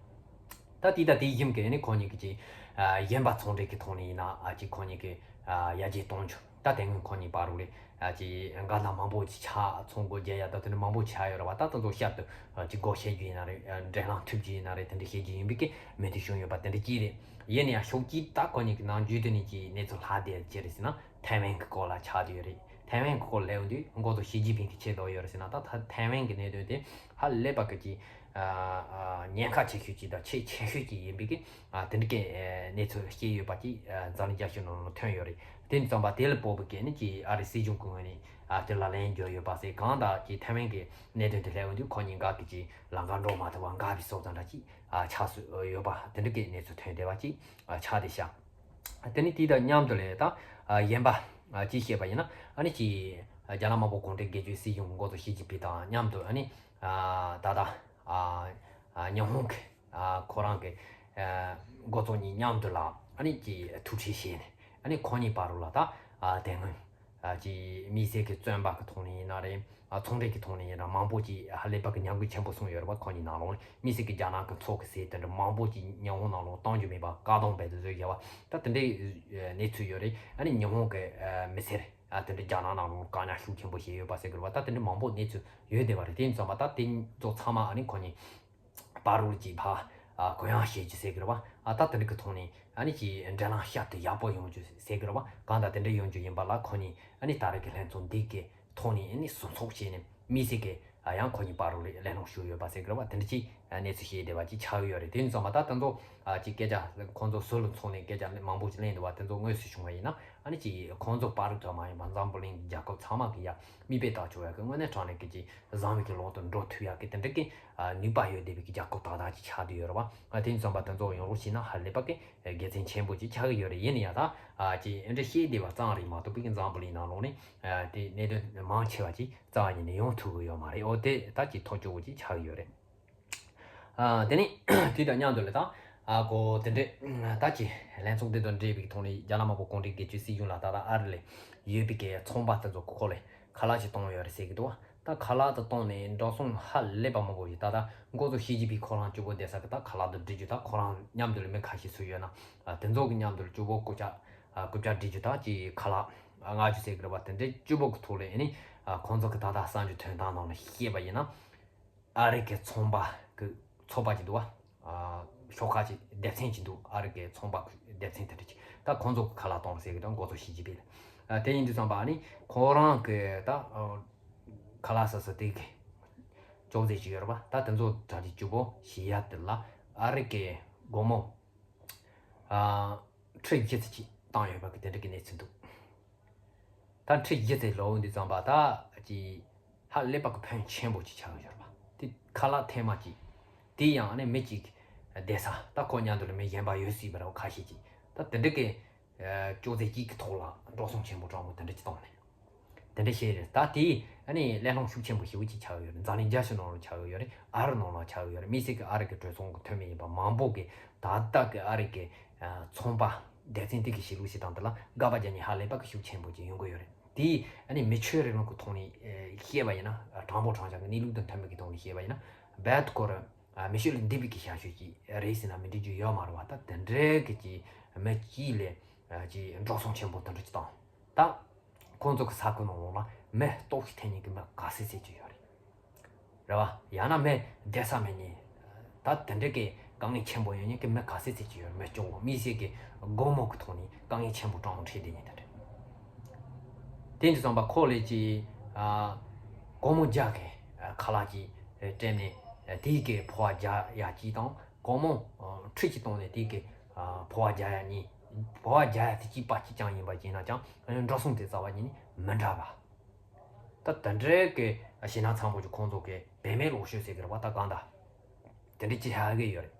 ད་དེ་ད་དེ་ཡིན་གི་ཨ་ནི་ཁོ་གཉིས་ཀྱི་ཅིག་ཨ་གཞན་པ་ཚོང་འབྲེལ་གྱི་ཐོག་ནས་ཡིན་ན་ཨ་ཅིག་ཁོ་གཉིས་ཀྱི་ཨ་ཡར་རྒྱས་གཏོང་རྒྱུ། ད་དེ་སྔོན་ཁོ་གཉིས་བར་ལ་ཨ་ཅིག་འགལ་ཟླ་མང་པོ་ཅིག་ཆགས། ཚོང་སྒོ་བརྒྱབ་ཡ་ད་དེ་འདྲ་མང་པོ་ཆགས་ཡོད་རེད་པ། ད་དེ་ཚོ་བསྐྱར་དུ་ཨ་ཅིག་སྒོ་ཕྱེ་རྒྱུ་ཡིན་ན་རེད། ཨ་འབྲེལ་ལམ་མཐུད་རྒྱུ་ཡིན་ན་རེད། དེ་འདྲ་བྱེད་རྒྱུ་ཡིན་པའི་གི་མོས་མཐུན་བྱུང་ཡོད་པ་དེ་འདྲ་ཅིག་རེད། ཡིན་ན་ཡང་ཕྱོགས་གཅིག་ད་ཁོ་གཉིས་ཀྱི་ནམ་རྒྱུན་དུ་ནས་ཀྱི་གནས་ཚུལ་ལྷག་བསྡད་ཅི་རེད་ཟེར་ན་ཐའེ་ཝན་གྱི་སྐོར་ལ་ཆགས་བསྡད་ཡོད་རེད། ཐའེ་ཝན་གྱི་སྐོར་ལབ་ཡོང་དུས་འགོ་ཚོགས་ཞི་ཅིན་ཕིང་གིས་ཆེད་བསྡུས་ཡོད་རེད་ཟེར་ན་ད་ད་ཐའེ་ཝན་གྱི་གནད་དོན་དེ་ཧ་ལས་པ་གི་ཅིག་ཨ་ཨ་ཉེན་ཁ་ཆེ་ཤོས་ཅིག་དང་ཆེས་ཆེ་ཤོས་ཅིག་ཡིན་པའི་གི་ཨ་དེ་འདྲ་གི་ཨ་གནས་ཚུལ་བཤད་ཡོད་པ་ཅིག་ཨ་འཛམ་གླིང་རྒྱལ་སྤྱིའི་ནང་ལ་ཐོན་ཡོད་རེད། དེ་ཙམ་པ་དེ་ལ་དཔག་པའི་གི་ནི་ཅིག་ཨ་རི་སྲིད་གཞུང་གི་ངོས་ནས་ཨ་དེ་ལ་ལན་བརྒྱབ་ཡོད་པ་ཟེར། གང་ལྟར་ཅིག་ཐའེ་ཝན་གྱི་གནད་དོན་དེ་ལབ་ཡོང་དུས་ཁོ་གཉིས་འགའ་གི་ཅིག་ལམ་ཁ་འགྲོ་མ་ཐུབ་པ་འགག་པའི་བཟོ་ཙམ་འདྲ་ཅིག་ཨ་ཆགས་སྲོལ་ཡོད་པ་དེ་འདྲ་གི་གནས་ཚུལ་ཐོན་བསྡད་པ་ཅིག་ཨ་ཆགས་བསྡད་ཤག་དེ་ནས་དེ་དང་མཉམ་དུ་ལས་ད་ཨ་གཞན་པ་ཨ་ཅིག་བཤད་པ་ཡིན་ན་ཨ་ནི་ཅིག་ཨ་རྒྱ་ནག་དམར་པོ་གུང་ཁྲན་སྒེར་གཅོད་སྲིད་གཞུང་འགོ་གཙོ་ཞི་ཅིན་ཕིང་དང་མཉམ་དུ་ཨ་ནི་ཨ་ད་ལྟ་ཨ་ཨ་ཉི་ཧོང་གི་ཨ་ཁོ་རང་གི་ཨ་འགོ་གཙོ་གཉིས་མཉམ་དུ་ལ་ཨ་ནི་ཅིག་ཐུག་འཕྲད་བྱས་ནས་ཨ་ནི་ཁོ་གཉིས་བར་དུ་ལ་ད་ཨ་དེ་སྔོན་ཨ་ཅིག་དམིགས་བསལ་གྱི་བཙོན་པ་གི་ཐོག་ནས་ཡིན་ན་རེད། ཨ་ཚོང་འབྲེལ་གྱི་ཐོག་ནས་ཡིན་ན་མང་པོ་ཅིག་ཧ་ལས་པ་གི་ཉམས་རྒུད་ཆེན་པོ་སོང་ཡོད་རེད་པ། ཁོ་གཉིས་ནང་ལོགས་ནས་དམིགས་བསལ་གྱི་རྒྱ་ནག་གི་ཚོགས་ཀྱི་ཟས་དེ་འདྲ་མང་པོ་ཅིག་ཉི་ཧོང་ནང་ལོགས་གཏོང་རྒྱུ་མེད་པ་བཀག་སྡོམ་རྦད་དེ་བཟོས་བཞག་པ་ད་དེ་འདྲའི་གནས་ཚུལ་ཡོད་རེད། ཨ་ནི་ཉི་ཧོང་གི་ཨ་མི་སེར་ཨ་དེ་འདྲ་རྒྱ་ནག་ནང་ལོགས་བཀག་ཉར་ཤུགས་ཆེན་པོ་བྱས་ཡོད་པ་ཟེར་གི་རེད་པ། ད་དེ་འདྲ་མང་པོ་གནས་ཚུལ་ཡོད་བསྡད་པ་རེད། དེ་ཡིན་ཙང་པ་ད་དེ་ཚོ་ཚང་མ་ཨ་ནི་ཁོ་གཉིས་བར་དུ་ཅིག་ཕར་ཨ་གུ་ཡངས་བྱེད་རྒྱུ་ཟེར་གི་རེད་པ། ཨ་ད་དེ་འདྲ་གི་ཐོག་ནས་ཨ་ནི་ཅིག་འབྲེལ་ལམ་བསྐྱར་དུ་ཡག་པོ་ཡོང་རྒྱུ་ཟེར་གི་རེད་པ། གང་ལྟར་དེ་འདྲ་ཡོང་རྒྱུ་ཡིན་པ་ལ་ཁོ་གཉིས་ཨ་ནི་ད་རེས་ཀྱི་ལྷན་ཚོགས་འདི་གི་ཐོག་ནས་ཨ་ནི་ཟུར་ཚོགས་བྱས་ནས་དམིགས་བསལ་གྱི་ཨ་ཡང་ཁོ་གཉིས་བར་དུ་ལ་གླེང་སློང་ཞུས་ཡོད་པ་ཟེར་གི་རེད་པ། དེ་འདྲ་ཅིག་ཨ་གནས་ཚུལ་བཤད་བསྡད་པ་ཅིག་ཆགས་ཡོད་རེད། དེ་ཡིན་ཙང་མ་ད་ད་ཚོ་ཨ་ཅིག་སྐད་ཆ་ཁོང་ཚོ་ཟུར་ལ་འཚོགས་ནས་སྐད་ཆ་མང་པོ་ཅིག་གླེང་འདུག་པ་དེ་ཚོ་དངོས་སུ་བྱུང་བ་ཡིན་ན་ཨ་ནི་ཅིག་ཁོང་ཚོ་བར་དུ་མ་ཡིན་པ་འཛམ་བུ་གླིང་རྒྱལ་ཁབ་ཚང་མ་གི་ཡ་མིག་དཔེ་ལྟ་ཆོག་ཡ་གི་དངོས་གནས་དྲང་གནས་ཀྱི་ཅིག་བཟང་བའི་གི་ལམ་དུ་འགྲོ་ཐུབ་ཡ་གི་དེ་འདྲ་གི་ཨ་ནུས་པ་ཡོད་བསྡད་པའི་གི་རྒྱལ་ཁབ་དག་དག་ཅིག་ཆགས་བསྡད་ཡོད་རེད་པ། ཨ་དེ་ཡིན་ཙང་པ་དེ་ཚོ་ཡོང་རོགས་བྱས་ན་ཧ་ལས་པ་གི་དགེ་མཚན་ཆེན་པོ་ཅིག་ཆགས་ཀྱི་ཡོད་རེད། ཡིན་ན་ཡང་ད་ཨ་ཅིག་འདི་བཤད་བསྡད་པ་ཙམ་རེད་མ་གཏོགས་པའི་གི་འཛམ་བུ་གླིང་ནང་ལོགས་ནས་ཨ་དེ་གནད་དོན་མང་ཆེ་བ་ཅིག་རྩ་བ་ཉིད་ནས་ཡོང་ཐུབ་ཀྱི་ཡོད་མ་རེད། འོ་དེ་ད་ཅིག་ཐག་ཆོད་པོ་ཅིག་ཆགས་ཀྱི་ཡོད་རེད། ཨ་དེ་ནས་དེ་དང་མཉམ་དུ་ལ་ད་ཨ་གོ་དེ་འདྲས་ད་ཅིག་ལྷན་ཚོགས་དེ་དང་འབྲེལ་བའི་གི་ཐོག་ནས་རྒྱ་ནག་དམར་པོ་གུང་ཁྲན་སྒེར་གཅོད་སྲིད་གཞུང་ལ་ད་ལྟ་ཨ་རི་ལ་ཡོད་པའི་གི་ཚོང་པ་དེ་ཚོ་གི་སྐོར་ལ་ཁ་ལག་ཅིག་བཏང་ཡོད་རེད་ཟེར་གི་འདུག་ད་ཁ་ལག་དེ་བཏང་ནས་འགྲོ་སོང་ཧ་ལས་པ་མང་པོ་ཞིག་ད་ལྟ་འགོ་གཙོ་ཞི་ཅིན་ཕིང་ཁོ་རང་གཅིག་པོ་བསྡད་ས་གི་ད་ཁ་ལག་དེ་སྒྲིག་རྒྱུ། ད་ཁོ་རང་མཉམ་དུ་ལ་མི་ཁ་ཤས་ཚུད་ཡོད་ན་ཨ་དེ་ཚོ་གི་མཉམ་དུ་ལ་གཅིག་པོ་རྐུབ་བཀྱག་ཨ་རྐུབ་བཀྱག་སྒྲིག་རྒྱུ། ད་ཅིག་ཁ་ལག་ ལྔ་བཅུ་ཟེར་གི་རེད་པ། དེ་འདྲའི་བཅུ་པོ་གི་ཐོག་ལ་ཨ་ནི་ཁོང་ཚོ་གི་ད་ལྟ་གསར་འགྱུར་ཐོན་སྟངས་ནང་ལ་བཤད་པ་ཡིན་ན། ཨ་རི་གི་ཚོང་པ་གི་ཚོགས་པ་ཅིག་འདུག་བ། ཤོག་ཁག་ཅིག་སྡེ་ཚན་ཅིག་འདུག་ཨ་རི་གི་ཚོང་པ་གི་སྡེ་ཚན་དེ་འདྲ་ཅིག་ད་ཁོང་ཚོ་གི་ཁ་ལག་གཏོང་ཟེར་གི་དང་འགོ་གཙོ་ཞི་ཅིན་ཕིང་ལ། དེ་ཡིན་དུས་ཙམ་པ་ཨ་ནི་ཁོ་རང་གི་ད་ཁ་ལག་ཟ་ས་དེ་གི་ཅོག་ཙེ་ཅིག་ཡོད་རེད་པ། ད་དེ་ཚོ་གྲ་སྒྲིག་བཅུ་པོ་བྱེད་ཡ་དེ་ལ་ཨ་རི་གི་སྒོར་མོ་ཁྲི་བཞི་ཙམ་ཅིག་བཏང་ཡོད་པ་གི་དེ་འདྲ་གི་གནས་ཚུལ་འདུག་ད་ཁྲི་བཞི་ཙམ་ལོག་འོང་དུས་ཙམ་པ་ད་ཅི་ཧ་ལས་པ་གི་ཕོན་ཆེན་པོ་ཅིག་ཆགས་ཡོད་རེད་པ། དེ་ཁ་ལག་ཐེངས་མ་གཅིག་དེ་ཡང་ཨ་ནི་མི་གཅིག་བསྡད་ས་ད་ཁོ་མཉམ་དུ་ལ་མི་གཞན་པ་ཡོད་སྲིད་པ་རེད་པ། ཁ་ཤས་ཅིག་ད་དེ་འདྲ་གི་ཅོག་ཙེ་གཅིག་གི་ཐོག་ལ་འགྲོ་སོང་ཆེན་པོ་སྤྲང་པོ་དེ་འདྲ་ཅིག་བཏང་ནས། དེ་འདྲ་བྱས་རེད། ད་དེ་ཨ་ནི་གླེང་སློང་ཤུགས་ཆེན་པོ་ཞེ་པོ་ཅིག་ཆགས་ཡོད་རེད། འཛམ་གླིང་རྒྱལ་སྤྱི་ནང་ལ་ཆགས་ཡོད་རེད། ཨ་རི་ནང་ལ་ཆགས་ཡོད་རེད། དམིགས་བསལ་གྱི་ཨ་རི་གི་གྲོས་ཚོགས་གི་འཐུས་མི་ཡིན་པ་མང་པོ་གིས་ད་ལྟ་གི་ཨ་རི་གི་ཚོང་པ་སྡེ་ཚན་དེ་གི་བྱེད་ལུགས་བྱེད་སྟངས་དེ་ལ་དགག་པ་རྒྱག་མཁན་ཧ་ལས་པ་གི་ཤུགས་ཆེན་པོ་ཅིག་ཡོང་གི་ཡོད་རེད། དེ་ཨ་ནི་མི་ཆོས་རིང་ལུགས་ཀྱི་ཐོག་ནས་བཤད་པ་ཡིན་ན། དྲང་པོ་དྲང་བཞག་གི་གནས་ལུགས་དང་མཐུན་པའི་གི་ཐོག་ནས་བཤད་པ་ཡིན་ན། རྦད་དེ་ཁོ་རང་མི་ཆོས་ལས་འདས་པའི་གི་ཞབས་ཞུ་ཅིག་རེད་ཟེར་ན་མི་འགྲིག་རྒྱུ་ཡོད་མ་རེད་པ། ད་དེ་འདྲའི་གི་ཅིག་མི་གཅིག་ལ་ཅིག་འགྲོ་སོང་ཆེན་པོ་དེ་འདྲ་ཅིག་བཏང་། ད་ཁོང་ཚོ་གི་ས་ཁུལ་ནང་ལོགས་ལ་མི་ལྟོགས་ཤི་ཐེབས་མཁན་གི་མི་ག་ཚད་ཚད་ཅིག་ཡོད་རེད། རེད་པ། ཡང་ན་མི་བསྡད་ས་མེད་མཁན། ད་དེ་འདྲ་གི་དཀའ་ངལ་ཆེན་པོ་ཡོད་མཁན་གི་མི་ག་ཚད་ཚད་ཅིག་ཡོད་རེད། མི་སྐྱོ་བོ་དམིགས་བསལ་གི་སྒོར་མོ་གི་ཐོག་ནས་དཀའ་ངལ་ཆེན་པོ་སྤྲང་བོ་འཁྲིད་བསྡད་མཁན་དེ་རེད། དེ་འདྲ་སོང་པ་ཁོ་ལས་ཀྱི་སྒོར་མོ་བརྒྱ་གི་ཁ་ལག་ཅིག་སྤྲད་ནས་དེའི་གི་ཕོ་བ་བརྒྱ་ཡ་གཅིག་དང་། སྒོར་མོ་ཁྲི་གཅིག་བཏང་ནས་དེའི་གི་ཕོ་བ་བརྒྱ་ཡ་གཉིས། ཕོ་བ་བརྒྱ་ཡ་དེ་གཅིག་པ་གཅིག་རྐྱང་ཡིན་པ་བྱས་ན་ཀྱང་འགྲོ་སོང་དེ་རྩ་བ་ཉིད་ནས་མི་འདྲ་བ། ད་དེ་འདྲའི་གི་ཞེད་སྣང་ཚ་པོ་ཅིག་ཁོང་ཚོ་གི་བེད་མེད་ལོག་ཤོས་ཟེར་གི་རེད་པ། ད་གང་ལྟར་དེ་འདྲ་ཅིག་ཧ་གི་ཡོད་རེད།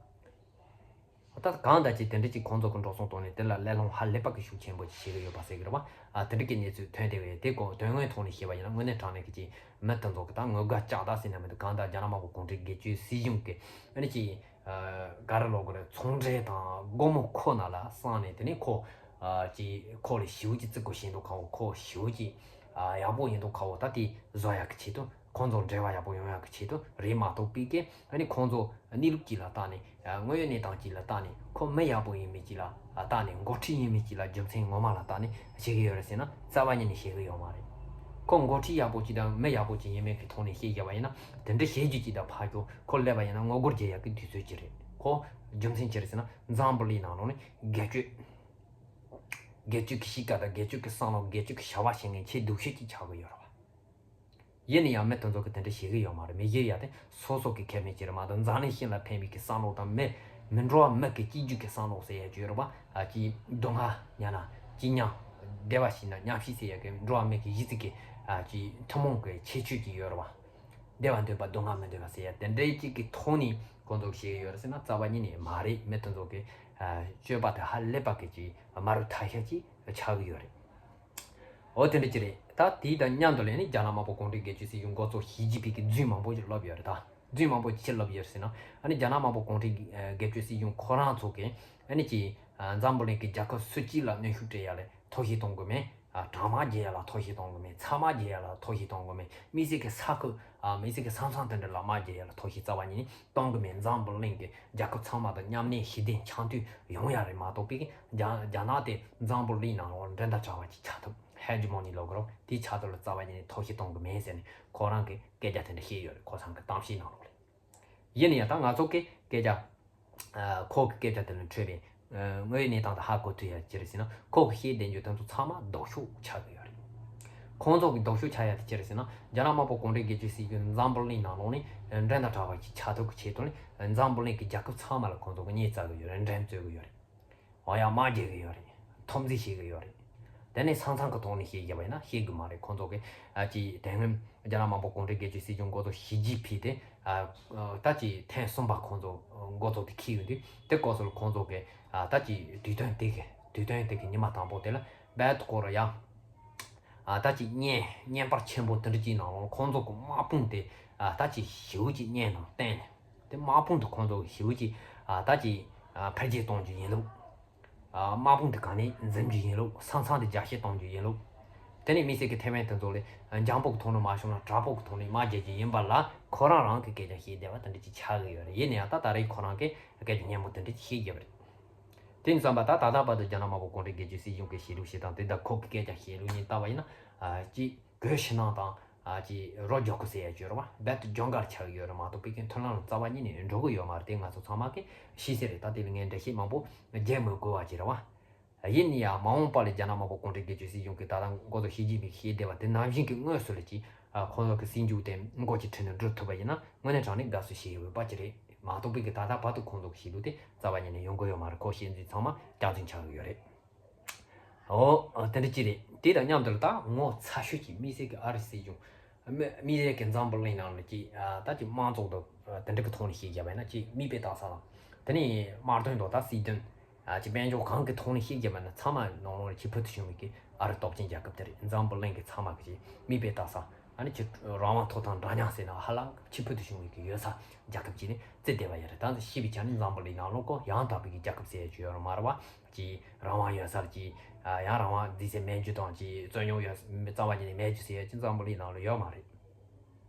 ད་གང་ལྟར་ཅིག་དེ་འདྲ་ཅིག་ཁོང་ཚོ་གི་འགྲོ་སོང་བཏང་ནས་དེ་ལ་གླེང་སློང་ཧ་ལས་པ་གི་ཤུགས་ཆེན་པོ་ཅིག་བྱེད་གི་ཡོད་པ་ཟེར་གི་རེད་པ། ཨ་དེ་འདྲ་གི་གནས་ཚུལ་ཐོན་བསྡད་ཡོད། དེ་གོ་དོན་དངོས་ཐོག་ནས་བཤད་པ་ཡིན་ན་དངོས་གནས་དྲང་གནས་གི་ཅིག་མི་དེ་ཚོ་གི་ད་ངོ་དགའ་ལྕགས་དར་ཟེར་ན་མི་འདུག་གང་ལྟར་རྒྱ་ནག་དམར་པོ་གུང་ཁྲན་སྒེར་གཅོད་སྲིད་གཞུང་གི་ཨ་ནི་ཅིག་ག་རེ་ལབ་དགོས་རེད། ཚོང་འབྲེལ་དང་སྒོར་མོ་ཁོ་ན་ལ་བསམ་ནས་དེ་ནས་ཁོ་ཨ་ཅིག་ཁོ་ལ་ཞེ་པོ་ཅིག་བརྩི་བཀུར་བྱེད་མདོག་ཁ་པོ། ཁོ་ཞེ་པོ་ཅིག་ཨ་ཡག་པོ་ཡིན་མདོག་ཁ་པོ། ད་དེ་བཟོ་ཡག་གི་ཆེད་དུ། ཁོང་ཚོ་འབྲེལ་བ་ཡག་པོ་ཡོང་ཡག་གི་ཆེད་དུ་རེད་མ་གཏོགས་པའི་གི་ཨ་ནི་ཁོང་ཚོ་གནས་ལུགས་ཅིག་ལ་བལྟས་ནས། ཨ་དངོས་ཡོད་གནས་སྟངས་ཅིག་ལ་བལྟས་ནས། ཁོ་མི་ཡག་པོ་ཡིན་མིན་ཅིག་ལ་བལྟས་ནས། འགོ་ཁྲིད་ཡིན་མིན་ཅིག་ལ་རྒྱུ་མཚན་ངོ་མ་ལ་བལྟས་ནས་བྱེད་ཀྱི་ཡོད་རེད་ཟེར་ན་རྩ་བ་ཉིད་ནས་བྱེད་ཀྱི་ཡོད་མ་རེད། ཁོ་འགོ་ཁྲིད་ཡག་པོ་ཅིག་དང་མི་ཡག་པོ་ཅིག་ཡིན་མིན་གྱི་ཐོག་ནས་བཤད་བཞག་པ་ཡིན་ན། དེ་འདྲ་བྱེད་རྒྱུ་ཅིག་དང་ཕར་ཕྱོགས་ཁོ་སླེབས་པ་ཡིན་ན་ངོ་རྒོལ་བྱེད་ཡག་གི་དུས་ཚོད་ཅིག་རེད། ཁོ་རྒྱུ་མཚན་ཅི་རེད་ཟེར་ན། འཛམ་བུ་གླིང་ནང་ལོགས་ནས་སྒེར་གཅོད། སྒེར་གཅོད་ཀྱི་གཤིས་ཀ་དང་སྒེར་གཅོད་ཀྱི་བསམ་བློ། སྒེར་གཅོད་ཀྱི་བྱ་བ་བྱེད་མཁན་ཆེས་སྡུག་ཤོས་ཅིག་ཆགས་ཀྱི་ཡོད་རེད་བ། ཡིན་ན་ཡང་མི་དེ་ཚོ་གིས་དེ་འདྲ་བྱེད་ཀྱི་ཡོད་མ་རེད། མི་གཞན་ཡང་དེ་སོ་སོ་གི་ཁེ་ཕན་ཅིག་རེད་མ་གཏོགས། འཛམ་གླིང་སྤྱི་ལ་ཕན་པའི་གི་བསམ་བློ་དང་། མི་མི་འགྲོ་བ་མི་གི་གཅིག་གྱུར་གྱི་བསམ་བློ་ཟེར་ཡ་ཅིག་ཡོད་རེད་བ། ཨ་ཅིག་སྡུག་བསྔལ་ཉར་ན་ཅིག་མཉམ། བདེ་བ་བྱིན་ན་མཉམ་བྱིན་ཟེར་ཡ་གི་འགྲོ་བ་མི་གི་གཞི་རྩའི་གི་ཨ་ཅིག་ཐུན་མོང་གི་ཁྱད་ཆོས་ཅིག་ཡོད་རེད་བ། བདེ་བ་འདོད་པ་སྡུག་བསྔལ་མི་འདོད་པ་ཟེར་ཡ་དེ་འདྲའི་ཅིག་གི་ཐོག་ནས་ཁོང་ཚོ་གིས་བྱེད་ཀྱི་ཡོད་རེད་ཟེར་ན་རྩ་བ་ཉིད་ནས་མ་རེད། མི་དེ་ཚོ་གི་ཨ་སྤྱོད་པ་དེ་ཧ་ལས་པ་གི་ཅིག་དམའ་རབས་ཐ་ཤལ་ཅིག་ཆགས་ཀྱི་ཡོད་རེད། འོ་དེ་འདྲ་ཅིག་རེད། ད་དེའི་དང་མཉམ་དུ་ལས་ནི་རྒྱ་ནག་དམར་པོ་གུང་ཁྲན་སྒེར་གཅོད་སྲིད་གཞུང་འགོ་གཙོ་ཞི་ཅིན་ཕིང་གིས་རྫུན་མང་པོ་ཞིག་སློབ་ཡོད་རེད། ད་རྫུན་མང་པོ་ཅི་སློབ་ཡོད་ཟེར་ན། ཨ་ནི་རྒྱ་ནག་དམར་པོ་གུང་ཁྲན་སྒེར་གཅོད་སྲིད་གཞུང་ཁོ་རང་ཚོ་གིས་ཨ་ནི་ཅིག་འཛམ་བུ་གླིང་གི་རྒྱལ་ཁབ་སུ་གཅིག་ལ་གནོན་ཤུགས་སྤྲད་ཡ་ལ་ཐོ་བཤད་གཏོང་གི་མེད། དྲག་དམག་རྒྱག་ཡ་ལ་ཐོ་བཤད་གཏོང་གི་མེད། ཚ་དམག་རྒྱག་ཡ་ལ་ཐོ་བཤད་གཏོང་གི་མེད། དམིགས་བསལ་གྱི་ས་ཁུལ་ཨ་དམིགས་བསལ་གྱི་ས་མཚམས་དེ་འདྲ་ལ་དམག་རྒྱག་ཡ་ལ་ཐོ་བཤད་རྩ་བ་ཉིད་ནས་གཏོང་གི་མེད། འཛམ་བུ་གླིང་གི་རྒྱལ་ཁབ་ཚང་མ་དང་མཉམ་གནས་ཞི་བདེ་འཆམ་མཐུན་ཡོང་ཡ་རེད་མ་གཏོགས་པའི་རྒྱ་རྒྱ་ནག་དེ་འཛམ་བུ་གླིང་ནང་ལོགས་འགྲན་ཟླ་བྲལ་བ་ཅིག་ཆགས་ཐུབ། ཧེ་ཇི་མོ་ནི་ལབ་དགོས་རེད་བ། དེའི་ཆེད་དུ་ལ་རྩ་བ་ཉིད་ནས་ཐབས་ཤེས་གཏོང་གི་མེད་ཟེར་ནས་ཁོ་རང་གིས་སྐད་ཆ་དེ་འདྲ་བཤད་ཡོད་རེད། ཁོ་ཚང་གི་གཏམ་བཤད་ནང་ལོགས་ལ། ཡིན་ན་ཡང་ད་ང་ཚོ་གི་སྐད་ཆ། ཨ་ཁོ་གི་སྐད་ཆ་དེ་ལ་འཕྲོས་པའི་ཨ་དངོས་ཡོད་གནས་སྟངས་དེ་ཧ་གོ་ཐུབ་ཡ་ཅི་རེད་ཟེར་ན། ཁོ་གི་བཤད་བསྡད་རྒྱུ་དེ་ཚོ་ཚང་མ་ལྡོག་ཕྱོགས་ཆགས་ཀྱི་ཡོད་རེད། ཁོང་ཚོ་གི་ལྡོག་ཕྱོགས་ཆགས་ཡ་དེ་ཅི་རེད་ཟེར་ན། རྒྱ་ནག་དམར་པོ་གུང་ཁྲན་སྒེར་གཅོད་སྲིད་གཞུང་འཛམ་བུ་གླིང་ནང་ལོགས་ནས་འགྲན་ཟླ་བྲལ་བ་ཞིག་ཆགས་ཐུབ་ཀྱི་ཆེད་དུ་ནི་འཛམ་བུ་གླིང་གི་རྒྱལ་ཁབ་ཚང་མ་ལ་ཁོང་ཚོ་གི་གཉེན་བཙལ་གི་ཡོད་རེད། འགྲན་རྩོད་གི་ཡོད་རེད། འོ་ཡ་དམག་རྒྱག་གི་ཡོད་རེད། འཐབ་འཛིང་བྱེད་གི་ཡོད་རེད། དེ་ནས་ས་མཚམས་ཀྱི་ཐོག་ནས་བཤད་རྒྱུ་བ་ཡིན་ན་བཤད་གི་མ་རེད། ཁོང་ཚོ་གི་ཨ་ཅིག་དེ་སྔོན་རྒྱ་ནག་དམར་པོ་གུང་ཁྲན་སྒེར་གཅོད་སྲིད་གཞུང་འགོ་གཙོ་ཞི་ཅིན་ཕིང་དེ་ཨ་ད་ཅིག་ཐེངས་གསུམ་པ་ཁོང་ཚོ་འགོ་གཙོ་དེ་འཁྱེར་ཡོང་དུས། དེ་སྐབས་སུ་ཁོང་ཚོ་གི་ཨ་ད་ཅིག་དུས་སྟོན་དེ་གི་དུས་སྟོན་དེ་གི་ཉི་མ་དང་པོ་དེ་ལ་རྦད་དེ་ཁོ་རང་ཡང་ཨ་ད་ཅིག་བརྙན་བརྙན་པར་ཆེན་པོ་དེ་འདྲ་ཅིག་ནང་ལོགས་ཁོང་ཚོ་གི་དམག་དཔུང་དེ་ཨ་ད་ཅིག་ཞེ་པོ་ཅིག་བརྙན་ནང་བསྟན་ནས། དེ་དམག་དཔུང་དེ་ཁོང་ཚོ་ཞེ་པོ་ཅིག་ཨ་ད་ཅིག་ཨ་འཕེལ་རྒྱས་གཏོང་རྒྱུ་ཡིན་ལུགས། ཨ་དམག་དཔུང་དེ་ག་ནས་འཛིན་རྒྱུ་ཡིན་ལུགས། ས་མཚམས་དེ་རྒྱ་སྐྱེད་གཏོང་རྒྱུ་ཡིན་ལུགས། དེ་ནས་དམིགས་བསལ་གྱི་ཐེ་ཝན་དེ་ཚོ་ལ་འཇམ་པོ་གི་ཐོག་ནས་མ་བྱུང་ན་དྲག་པོ་གི་ཐོག་ནས་དམག་རྒྱག་རྒྱུ་ཡིན་པ་ལ་ཁོ་རང་རང་གི་སྐད་ཆ་བཤད་བསྡད་པ་དེ་འདྲ་ཅིག་ཆགས་ཀྱི་ཡོད་རེད། ཡིན་ན་ཡང་ད་ད་རེས་ཁོ་རང་གི་སྐད་ཆ་སྙན་མོ་དེ་འདྲ་ཅིག་བཤད་རྒྱུ་རེད། དེ་ཡིན་ཙམ་པ་ད་ད་ལྟ་བར་དུ་རྒྱ་ནག་དམར་པོ་གུང་ཁྲན་སྒེར་གཅོད་སྲིད་གཞུང་གི་བྱེད་ལུགས་བྱེད་སྟངས་དེ་དང་ཁོ་གི་སྐད་ཆ་བཤད་ལུགས་གཉིས་ལྟ་བ་ཡིན་ན། ཨ་ཅིག་གོས་ཕྱི་ནང་དང་། ཨ་ཅིག་རོ་རྒྱག་གི་ཟེར་ཡ་བརྗོད་ར་བ་རྦད་དེ་སྦྱོང་གར་ཆགས་ཀྱི་ཡོད་རེད་མ་གཏོགས་པའི་གི་མཐུན་ལམ་ལ་རྩ་བ་ཉིད་ནས་འགྲོ་གི་ཡོད་མ་རེད། དེ་ང་ཚོ་ཚང་མ་གི་ཤེས་གསལ་རེད། ད་དེ་ལ་ངས་འགྲེལ་བཤད་མང་པོ་རྒྱག་མི་དགོས་པ་ཅིག་རེད་བ། ཡིན་ན་ཡང་མ་འོངས་པ་ལ་རྒྱ་ནག་དམར་པོ་གུང་ཁྲན་སྒེར་གཅོད་སྲིད་གཞུང་གིས་ད་ལྟ་འགོ་ཐོག་ཞི་ཅིན་ཕིང་བྱས་བསྡད་པ་དེ་ནང་བཞིན་གྱི་དངོས་སུ་ལ་ཅིག་ཨ་ཁོང་ཚོ་གི་སྲིད་འཇུག་དེ་འགོ་ཅིག་ཁྲིད་ནས་འགྲོ་ཐུབ་པ་ཡིན་ན་དངོས་གནས་དྲང་གནས་དགའ་བསུ་བྱེད་འོས་པ་ཅིག་རེད་མ་གཏོགས་པའི་གི་ད་ལྟ་བར་དུ་ཁོང་ཚོ་གི་བྱེད་ལུགས་དེ་རྩ་བ་ཉིད་ནས་ཡོང་གི་ཡོད་མ་རེད། ཁོ་བཤད་ཚུལ་ཚང་མ་སྐྱག་རྫུན་ཆགས་ཀྱི་ཡོད་རེད། ཨོ། ཨ། དེ་འདྲ་ཅིག་རེད། དེ་དང་མཉམ་དུ་ལ་ད་ངོ་ཚ་ཤོས་ཀྱི་དམིགས་བསལ་གྱི་ཨ་རི་སྲིད་གཞུང་། དམིགས་བསལ་གྱི་འཛམ་བུ་གླིང་ནང་ལ་ཅིག་ཨ། ད་ཅིག་དམངས་གཙོ་དང་། ཨ། དེ་འདྲ་གི་ཐོག་ནས་བཤད་རྒྱབ་པ་ཡིན་ན་ཅིག་མིག་དཔེ་ལྟ་ས་དང་། དེ་ནས་དམར་དོན་དང་ད་སྲིད་དོན། ཨ། ཅིག་དཔལ་འབྱོར་གང་གི་ཐོག་ནས་བཤད་རྒྱབ་པ་ཡིན་ན་ཚང་མ་ནང་ལོགས་ལ་ཆེས་ཕུལ་དུ་བྱུང་བའི་གི་ཨ་རི་སྟོབས་ཆེན་རྒྱལ་ཁབ་དེ་རེད། འཛམ་བུ་གླིང་གི་ཚང་མ་གི་ཅིག་མིག་དཔེ་ལྟ་ས། ཨ་ནི་ཅིག་རང་དབང་ཐོབ་ཐང་འདྲ་མཉམ་ཟེར་ན་ཧ་ལམ་ཆེས་ཕུལ་དུ་བྱུང་བའི་གི་ཡོད་ས་རྒྱལ་ཁབ་ཅིག་ནས་བརྩིས་བསྡད་པ་ཡོད་རེད། ད་ཤེས་པའི་ཆ་ནས་འཛམ་བུ་གླིང་ནང་ལོགས་ཁོ་ཡང་དག་པའི་གི་རྒྱལ་ཁབ་ཟེར་ཡ་ཅིག་ཡོད་རེད་མ་རེད་བ། ཅིག་རང་དབང་ཡོད་སར་ཅིག་ཨ། ཡང་རང་དབང་འདི་ཚེ་མེད་རྒྱུ་དང་ཅིག་རྩོད་རྙོག་ཡོད་རྩ་བ་ཉིད་ནས་མེད་རྒྱུ་ཟེར་ཡ་ཅིག་འཛམ་བུ་གླིང་ནང་ལ་ཡོད་མ་རེད།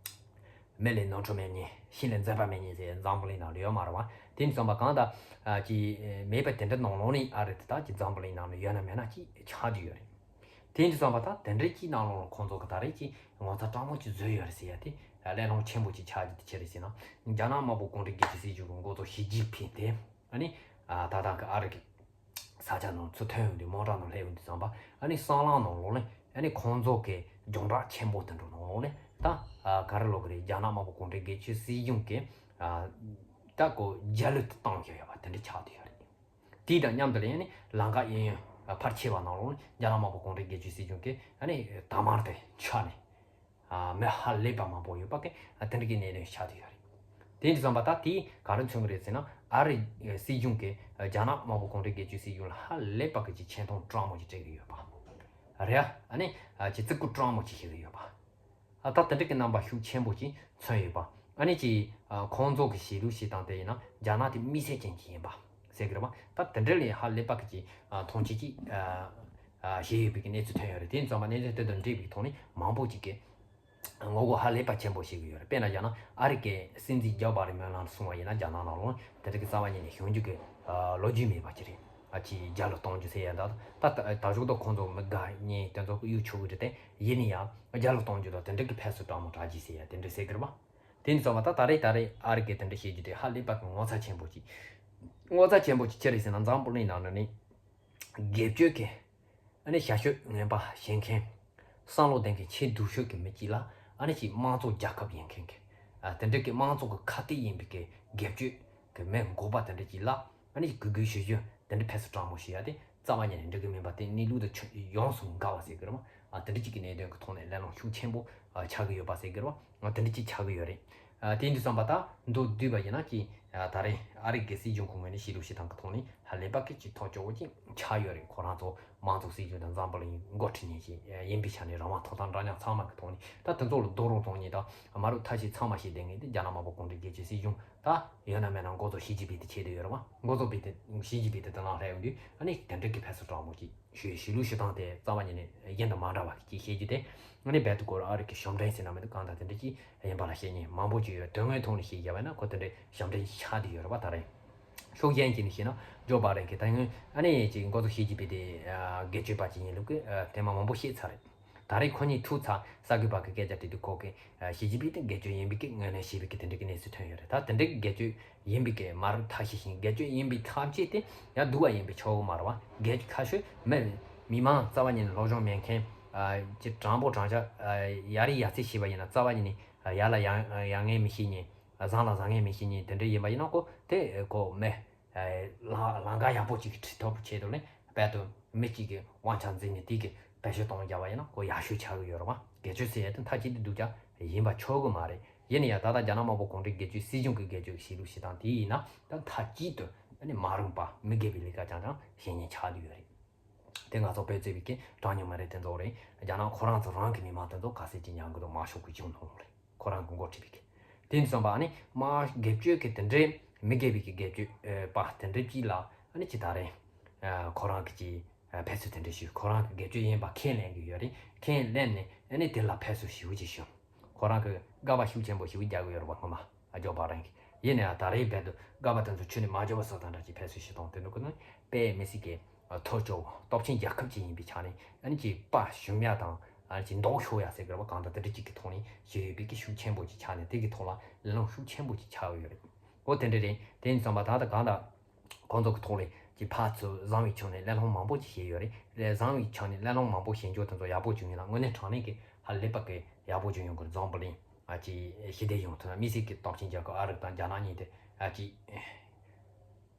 མི་ལས་ནོར་འཁྲུལ་མེད་མཁན་ཤི་ལས་འཛད་པ་མེད་མཁན་ཟེར་འཛམ་བུ་གླིང་ནང་ལ་ཡོད་མ་རེད་བ། དེ་ནས་བསམ་པ་གང་ལྟར་ཨ། ཅིག་མེད་པ་དེ་འདྲ་ནང་ལོགས་ནས་ཨ་རི་དེ་དག་ཅིག་འཛམ་བུ་གླིང་ནང་ལ་ཡོད་ན་མེད་ན་ཅིག་ཆགས་བསྡད་ཡོད་རེད། དེ་ནས་བསམ་པ་ད་དེ་འདྲ་ཅིག་ནང་ལོགས་ལ་ཁོང་ཚོ་གི་ད་རེས་ཀྱི་ངོ་ཚ་སྤྲང་མོ་ཅིག་བཟོས་ཡོད་རེད་ཟེར་ཡ་དེ་གླེང་སློང་ཆེན་པོ་ཅིག་ཆགས་རྒྱུ་དེ་ཅི་རེད་ཟེར་ན། རྒྱ་ནག་དམར་པོ་གུང་ཁྲན་སྒེར་གཅོད་སྲིད་གཞུང་གི་འགོ་གཙོ་ཞི་ཅིན་ཕིང་དེ་ཨ་ནི་ཨ། ད་ལྟ་གི་ཨ་རི་གི་ས་ཆ་ནང་ཚུར་ཐོན་ཡོང་དུས་དམག་གྲ་ནང་སླེབས་ཡོང་དུས་ཙམ་པ་ཨ་ནི་སྲང་ལམ་ནང་ལོགས་ལ་ཨ་ནི་ཁོང་ཚོ་གི་རྒྱང་བསྒྲགས་ཆེན་པོ་དེ་འདྲ་ནང་ལོགས་ལ་ད་ཨ། ག་རེ་ལབ་གི་རེད། རྒྱ་ནག་དམར་པོ་གུང་ཁྲན་སྒེར་གཅོད་སྲིད་གཞུང་གི་ཨ། ད་ཁོ་རྒྱལ་གླུ་དེ་བཏང་བཞག་ཡོད་པ་དེ་འདྲ་ཆགས་བསྡད་ཡོད་རེད། དེ་དང་མཉམ་དུ་ལ་ཡང་ནི་ལམ་ཁ་གཡས་གཡོན་ཕལ་ཆེ་བ་ནང་ལོགས་ནི་རྒྱ་ནག་དམར་པོ་གུང་ཁྲན་སྒེར་གཅོད་སྲིད་གཞུང་གིས་ཨ་ནི་དར་དམར་དེ་འཕྱར་ནས་ཨ། མི་ཧ་ལས་པ་མང་པོ་ཡོད་པ་གི་ཨ། དེ་འདྲ་གི་གནད་དོན་ཆགས་བསྡད་ཡོད་རེད། དེ་འདྲ་བསམ་པ་ད་དེ་ག་རེ་མཚོན་གི་རེད་ཟེར་ན་ཨ་རི་སྲིད་གཞུང་གིས་རྒྱ་ནག་དམར་པོ་གུང་ཁྲན་སྒེར་གཅོད་སྲིད་གཞུང་ལ་ཧ་ལས་པ་གི་ཅིག་ཆེ་མཐོང་སྤྲང་མོ་ཅིག་སྤྲད་གི་ཡོད་པ་རེད། ཨ་ནི་ཨ། ཅིག་བརྩི་བཀུར་སྤྲང་མོ་ཅིག་བྱེད་གི་ཡོད་པ། ཨ། ད་དེ་འདྲ་གི་རྣམ་པ་ཤུགས་ཆེན་པོ་ཅིག་མཚོན་ཡོད་པ། ཨ་ནི་ཅིག་ཨ། ཁོང་ཚོ་གི་བྱེད་ལུགས་བྱེད་སྟངས་དེ་ཡིན་ན་རྒྱ་ནག་དེ་དམིགས་བསལ་ཅན་ཅིག་ཡིན་པ་ཟེར་གི་རེད་བ། ད་དེ་འདྲ་ལས་ཧ་ལས་པ་གི་ཅིག་ཨ། མཐོང་ཆེན་ཅིག་ཨ། ཨ། བྱས་ཡོད་པའི་གི་གནས་ཚུལ་ཐོན་ཡོད་རེད། དེ་ཡིན་ཙང་མ་གནས་ཚུལ་དེ་དང་འབྲེལ་བའི་ཐོག་ནས་མང་པོ་ཅིག་གིས་ངོ་རྒོལ་ཧ་ལས་པ་ཆེན་པོ་བྱེད་ཀྱི་ཡོད་རེད། དཔེར་ན་བཞག་ན་ཨ་རི་གི་སྲིད་འཛིན་ཇོ་བྷའི་ཌེན་སྨོན་ལམ་སོང་བ་ཡིན་ན་རྒྱ་ནག་ནང་ལོགས་དེ་འདྲ་གི་རྩ་བ་ཉིད་ནས་བྱུང་རྒྱུ་གི་ཨ། ལོ་རྒྱུས་མེད་པ་ཅིག་རེད། ཨ། ཅིག་རྒྱལ་གླུ་གཏོང་རྒྱུ་ཟེར་ཡ་ད་ད་ད་ད་ཞོག་ད་ཁོང་ཚོ་མི་དགའ་མཁན་དེ་ཚོ་གཡུག་ཆོག་གི་རེད་དེ། ཡིན་ན་ཡང་རྒྱལ་གླུ་གཏོང་རྒྱུ་དང་དེ་འདྲ་གི་ཕེབས་བསུ་སྤྲང་མོ་གྲ་རྒྱས་ཟེར་ཡ་དེ་འདྲ་ཟེར་གི་རེད་བ། དེ་ཡིན་ཙང་མ་ད་ད་རེས་ད་རེས་ཨ་རི་གིས་དེ་འདྲ་བཤད་རྒྱུ་དེ་ཧ་ལས་པ་གི་ངོ་ཚ་ཆེན་པོ་ཅིག་ངོ་ཚ་ཆེན་པོ་ཅིག་ཅི་རེད་ཟེར་ན་འཛམ་བུ་གླིང་ནང་ནས་ནི་སྒེར་གཅོད་ཀྱི་ཨ་ནི་ཞ་ཤོད་ངན་པ་བྱེད་མཁན། བསམ་བློ་ལྡན་མཁན་ཆེས་སྡུག་ཤོས་ཀྱི་མི་གཅིག་ལ་ཨ་ནི་ཅིག་དམངས་གཙོ་རྒྱལ་ཁབ་ཡིན་མཁན་གྱི་ཨ། དེ་འདྲ་གི་དམངས་གཙོ་གི་ཁ་གཏད་ཡིན་པའི་གི་སྒེར་གཅོད་ཀྱི་མི་འགོག་པ་དེ་འདྲ་གཅིག་ལ་ཨ་ནི་གུས་གུས་ཞུ་རྒྱུ་དེ་འདྲ་ཕེབས་བསུ་སྤྲང་མོ་ཞུ་ཡ་དེ་རྩ་བ་ཉིད་ནས་འགྲིག་གི་མིན་པ་དེ་གནས་ལུགས་དང་ཆ་ཡོངས་སུ་འགལ་བ་ཟེར་གི་རེད་བ། ཨ། དེ་འདྲ་གཅིག་གི་གནད་དོན་གི་ཐོག་ནས་གླེང་སློང་ཤུགས་ཆེན་པོ་ཨ། ཆགས་གི་ཡོད་པ་ཟེར་གི་རེད་བ། ཨ། དེ་འདྲ་གཅིག་ཆགས་གི་ཡོད་རེད། ཨ། དེ་འདྲ་བསམ་པ་ད་མདོར་བསྡུས་པ་ཡིན་ན་ཅིག་ཨ། ད་རེས་ཨ་རི་གི་སྲིད་གཞུང་གི་ངོས་ནས་བྱེད་ལུགས་བྱེད་སྟངས་གི་ཐོག་ནས་ཧ་ལས་པ་གི་ཅིག་ཐོག་སྐྱོ་བོ་ཅིག་ཆགས་ཡོད་རེད། ཁོ་རང་ཚོ་དམངས་གཙོ་སྲིད་གཞུང་དང་འཛམ་བུ་གླིང་འགོ་ཁྲིད་མཁན་ཞིག་ཡིན་པའི་ཆ་ནས་རང་དབང་ཐོབ་ཐང་འདྲ་མཉམ་ཚང་མ་གི་ཐོག་ནས་ད་དེ་ཚོ་ལ་རྡོག་རོལ་གཏོང་མཁན་དང་མ་རུ་ཐབས་ཤེས་ཚང་མ་བྱེད་བསྡད་མཁན་དེ་རྒྱ་ནག་དམར་པོ་གུང་ཁྲན་སྒེར་གཅོད་སྲིད་གཞུང་ད་ཡོད་ན་མེད་ན་འགོ་གཙོ་ཞི་ཅིན་ཕིང་དེ་ཆེད་དུ་ཡོད་རེད་བ། འགོ་གཙོ་པི་དེ་ཞི་ཅིན་ཕིང་དེ་དེ་ནང་སླེབས་ཡོང་དུས་ཨ་ནི་དེ་འདྲ་གི་ཕེབས་བསུ་སྤྲང་མོ་ཅིག་ཞུ་ཞུ་ལུགས་ཞུ་སྟངས་དེ་རྩ་བ་ཉིད་ནས་གཞན་དང་མ་འདྲ་བ་ཅིག་བཤད་རྒྱུ་དེ་ཨ་ནི་རྦད་དེ་ཁོ་རང་ཨ་རི་གི་གཞུང་འབྲེལ་ཟེར་ན་མི་འདུག་གང་ལྟར་དེ་འདྲ་ཅིག་ཡིན་པ་ལ་བཤད་མཁན་མང་པོ་ཅིག་ཡོད། དོན་དངོས་ཐོག་ནས་བཤད་རྒྱུ་བས་ན་ཁོ་དེ་འདྲའི་གཞུང་འབྲེལ་ཆགས་བསྡད་ཡོད་རེད་བ། ད་རེས་ཕྱོགས་གཞན་ཅིག་ནས་བཤད་ན་ཇོ་བྷའི་ཌེན་གྱིས་ད་སྔོན་ཨ་ནི་ཅིག་འགོ་གཙོ་ཞི་ཅིན་ཕིང་དེ་སྒེར་གཅོད་པ་ཅིག་ཡིན་ལུགས་ཀྱི་ཐེངས་མ་མང་པོ་བཤད་ཚར་རེད། ད་རེས་ཁོ་གཉིས་ཐུག་ཚར་གསར་འགོད་པ་གི་སྐད་ཆ་དྲིས་དུས་ཁོ་གིས་ཞི་ཅིན་ཕིང་དེ་སྒེར་གཅོད་ཡིན་པའི་གི་ངོས་ནས་བཤད་པའི་གི་དེ་འདྲ་གི་གནས་ཚུལ་ཐོན་ཡོད་རེད། ད་དེ་འདྲ་གི་སྒེར་གཅོད་ཡིན་པའི་གི་མ་རུ་ཐབས་ཤེས་ཤིང་སྒེར་གཅོད་ཡིན་པའི་ཐབས་ཤེས་དེ་ཡང་སྡུག་པ་ཡིན་པའི་ཆོག་གི་མ་རེད་བ། སྒེར་གཅོད་ཁ་ཤོས་མི་མི་མང་རྩ་བ་ཉིད་ནས་སློབ་སྦྱོང་མེད་མཁན་ཅིག་དྲང་པོ་དྲང་བཞག་ཡ་རི་ཡ་ཚེ་བྱས་པ་ཡིན་ན་རྩ་བ་ཉིད་ནས་ཡར་ལ་ཡར་ཡར་ངེས་མི་ཤེས་མཁན་བཟང་ལ་བཟང་ངེས་མི་ཤེས་མཁན་དེ་འདྲ་ཡིན་པ་ཡིན་ན་ཁོ་དེ་ཁོ་མི། ལམ་ལམ་ཁ་ཡག་པོ་ཅིག་ཁྲིད་ཐུབ་ཆེད་དུ་ནི་རྦད་དེ་མི་གཅིག་གི་དབང་ཆ་འཛིན་ནས་དེ་གི་བེད་སྤྱོད་གཏོང་རྒྱག་པ་ཡིན་ན་ཁོ་ཡག་ཤོས་ཆགས་ཀྱི་ཡོད་རེད་བ། སྒེར་གཅོད་ཟེར་ཡ་དེ་མཐའ་གཅིག་ཏུ་སྡུག་ཅག་ཡིན་པ་ཆོག་གི་མ་རེད། ཡིན་ན་ཡང་ད་ལྟ་རྒྱ་ནག་དམར་པོ་གུང་ཁྲན་སྒེར་གཅོད་སྲིད་གཞུང་གི་སྒེར་གཅོད་བྱེད་ལུགས་བྱེད་སྟངས་དེ་ཡིན་ན་ད་མཐའ་གཅིག་ཏུ་ནི་མ་རུངས་པ་མི་དགེ་བའི་ལས་ཀ་རྐྱང་རྐྱང་བྱེད་མཁན་ཆགས་བསྡད་ཡོད་རེད། དེ་ང་ཚོ་བོད་བརྩིས་པའི་གི་གྲངས་ཉུང་མི་རིགས་དེ་ཚོ་རེད། རྒྱ་ནག་ཁོ་རང་ཚོ་རང་གི་མི་མང་དེ་ཚོ་ག་ཚད་ཅིག་མྱང་གི་འདུག་མ་ཤོག་གི་གཞུང་ནང་ལོགས་རེད། ཁོ་རང་གི་འགོ་ཁྲིད་པའི་གི། དེ་ནས་བསམ་པ་ཨ་ནི་མ་སྒེར་གཅོད་ཀྱི་དེ་འདྲའི་མི་དགེ་བའི་གི་སྒེར་གཅོད་པ་དེ་འདྲའི་གཅིག་ལ་ཨ་ནི་ཅི་ད་རེད། ཁོ་རང་གི་ཅི་ཕེབས་བསུ་དེ་འདྲ་ཞུས། ཁོ་རང་གི་སྒེར་གཅོད་ཡིན་པ་ཁས་ལེན་གི་ཡོད་རེད། ཁས་ལེན་ནས་ཨ་ནི་དེ་ལ་ཕེབས་བསུ་ཞུ་ཅི་ཞུ། ཁོ་རང་གི་དགའ་བ་ཤུགས་ཆེན་པོ་ཞུ་རྒྱག་གི་ཡོད་རེད་བ། སྔོན་མ་ཨ་ཇོ་བྷའི་ཌེན་གི། ཡིན་ན་ཡང་ད་རེས་རྦད་དུ་དགའ་བ་དེ་ཚོ་ཁྱོན་ནས་མ་འཇོག་པ་སོགས་དང་འདྲ་ཅིག་ཕེབས་སུ་ཞིག་དང་དེ་འདྲ་ཀུན་ནས་དཔེ་མི་སྲིད་ཀྱི་ཐོ་ཅོ་སྟོབས་ཆེན་རྒྱལ་ཁབ་ཅིག་ཡིན་པའི་ཆ་ནས་ཨ་ནི་ཅིག་དཔའ་ཞུམ་ཡ་དང་ཨ་ནི་ཅིག་མདོག་ཤོར་ཡ་ཟེར་དགོས་པ་གང་ལྟར་དེ་འདྲ་ཅིག་གི་ཐོག་ནས་བྱས་ཡོད་པའི་གི་ཤུགས་ཆེན་པོ་ཅིག་ཆགས་ནས་དེ་གི་ཐོག་ལ་ལས་སླ་ཤུགས་ཆེན་པོ་ཅིག་ཆགས་ཡོད་རེད། འོ་དེ་འདྲ་རེད། དེ་ཡིན་ཙང་མ་ད་ལྟ་གང་ལྟར་ཁོང་ཚོ་གི་ཐོག་ལས་ཀྱི་ཕར་ཚུར་བཟང་བའི་ཕྱོགས་ནས་གླེང་སློང་མང་པོ་ཅིག་བྱས་ཡོད་རེད། རེད། བཟང་བའི་ཕྱོགས་ནས་གླེང་སློང་མང་པོ་བྱེད་རྒྱུ་དེ་ཚོ་ཡག་པོ་བྱུང་ཡིན་ན་དངོས་གནས་དྲང་གནས་ཀྱི་ཧ་ལས་པ་གི་ཡག་པོ་བྱུང་ཡོང་གི་རེད། འཛམ་བུ་གླིང་ཨ་ཅེ་ཞི་བདེ་ཡོང་ཐུབ་ན་དམིགས་བསལ་གྱི་སྟོབས་ཆེན་རྒྱལ་ཁབ་ཨ་རི་དང་རྒྱ་ནག་གཉིས་དེ་ཨ་ཅེ་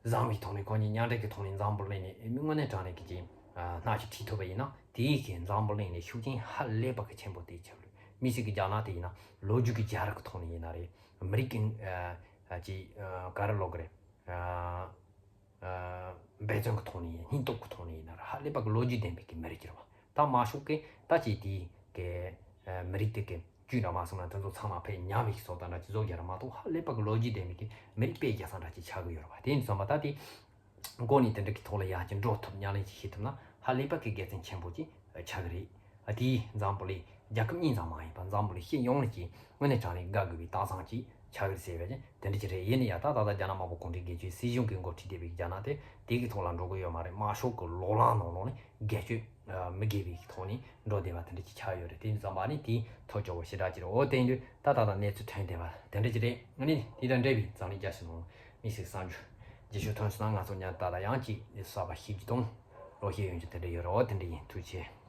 བཟང་བའི་ཐོག་ནས་ཁོང་གཉིས་མཉམ་འབྲེལ་གྱི་ཐོག་ནས་འཛམ་བུ་གླིང་ནས་དངོས་གནས་དྲང་གནས་ཀྱི་ཅིག་སྣ་ཞིག་ཁྲིད་ཐུབ་པ་ཡིན་ན་དེའི་གི་འཛམ་བུ་གླིང་ནས་ཤུགས་རྐྱེན་ཧ་ལས་པ་གི་ཆེན་པོ་དེ་ཆགས་རེད། དམིགས་བསལ་གྱི་རྒྱ་ནག་དེ་ཡིན་ན་ལོ་རྒྱུས་ཀྱི་རྒྱལ་རབས་ཀྱི་ཐོག་ནས་ཡིན་ན་རེད། མི་རིགས་ཀྱི་ཨ་ཅེ་ག་རེ་ལབ་དགོས་རེད། འབད་བརྩོན་གྱི་ཐོག་ནས་ཡིན། སྙིང་སྟོབས་ཀྱི་ཐོག་ནས་ཡིན་ན་ར་ཧ་ལས་པ་གི་ལོ་རྒྱུས་ལྡན་པའི་གི་མི་རིགས་ཀྱི་རེད་བ། ད་མ་ཤོག་གི་ད་ཅིག་དེའི་གི་མི་རིགས་དེ་གི་རྒྱུད་འདྲ་མ་སོང་ན་དེ་ཚོ་ཚང་མ་ཕེ་ཉམས་ཡིག་སོགས་དང་འདྲ་ཅིག་བཟོ་རྒྱུ་ར་མ་གཏོགས་ཧ་ལས་པ་གི་ལོ་རྒྱུས་ལྡན་པའི་གི་མི་རིགས་དཔེ་རྒྱ་སང་འདྲ་ཅིག་ཆགས་གི་ཡོད་རེད་བ། དེ་ཡིན་ཙང་མ་ད་དེ་འགོ་ནས་དེ་འདྲ་གི་ཐོག་ལ་ཡར་ཅིག་འགྲོ་ཐུབ་ཉམས་ལེན་ཅིག་བྱེད་ཐུབ་ན་ཧ་ལས་པ་གི་དགེ་མཚན་ཆེན་པོ་ཅིག་ཆགས་གི་རེད། ཨ་དེའི་འཛམ་བུ་གླིང་རྒྱལ་ཁབ་གཉིས་ཙམ་མ་ཡིན་པར་འཛམ་བུ་གླིང་སྤྱི་ཡོངས་ལ་ཅིག་དངོས་གནས་དྲང་གནས་དགའ་དགོས་པའི་རྟགས་མཚན་ཅིག་ཆགས་ཀྱི་རེད་ཟེར་བས་ཀྱང་དེ་འདྲ་ཅིག་རེད། ཡིན་ན་ཡང་ད་ད་ལྟ་རྒྱ་ནག་དམར་པོ་གུང་ཁྲན་སྒེར་གཅོད་སྲིད་གཞུང་གིས་འགོ་ཁྲིད་བསྡད་པའི་རྒྱ་ནག་དེ་དེ་གི་ཐོག་ལ་འགྲོ་གི་ཡོད་མ་རེད། མ་ཤོག་གི་ལོག་ལམ་ནང་ལོགས་ནས་སྒེར་གཅོད་མི་དགེ་བའི་ཐོག་ནས་འགྲོ་བསྡད་པ་དེ་འདྲ་ཅིག་ཆགས་ཡོད་རེད། དེ་ཡིན་ཙང་མ་ནི་དེའི་ཐོ་ཅོག་པོ་ཞེ་དྲག་ཅིག་རེད། འོ་དེ་ཡིན་དུས་ད་ད་ལྟ་གནས་ཚུལ་ཐོན་བསྡད་པ་དེ་འདྲ་ཅིག་རེད། ཨ་ནི་དེ་དང་འབྲེལ་བའི་འཛམ་གླིང་རྒྱ་ཆེ་ནང་དམིགས་བསལ་གསར་འགྱུར་རྒྱས་ཤོས་ཐོན་སོང་ན་ང་ཚོ་ཉར་ད་ལྟ་ཡང་ཅིག་གསར་པ་ཤེས་རྒྱུ་དང་ལོ་ཤེས་ཡོང་རྒྱུ་དེ་འདྲ་ཡོད་རེད། འོ་དེ་འདྲ་ཡིན། ཐུགས་རྗེ་ཆེ།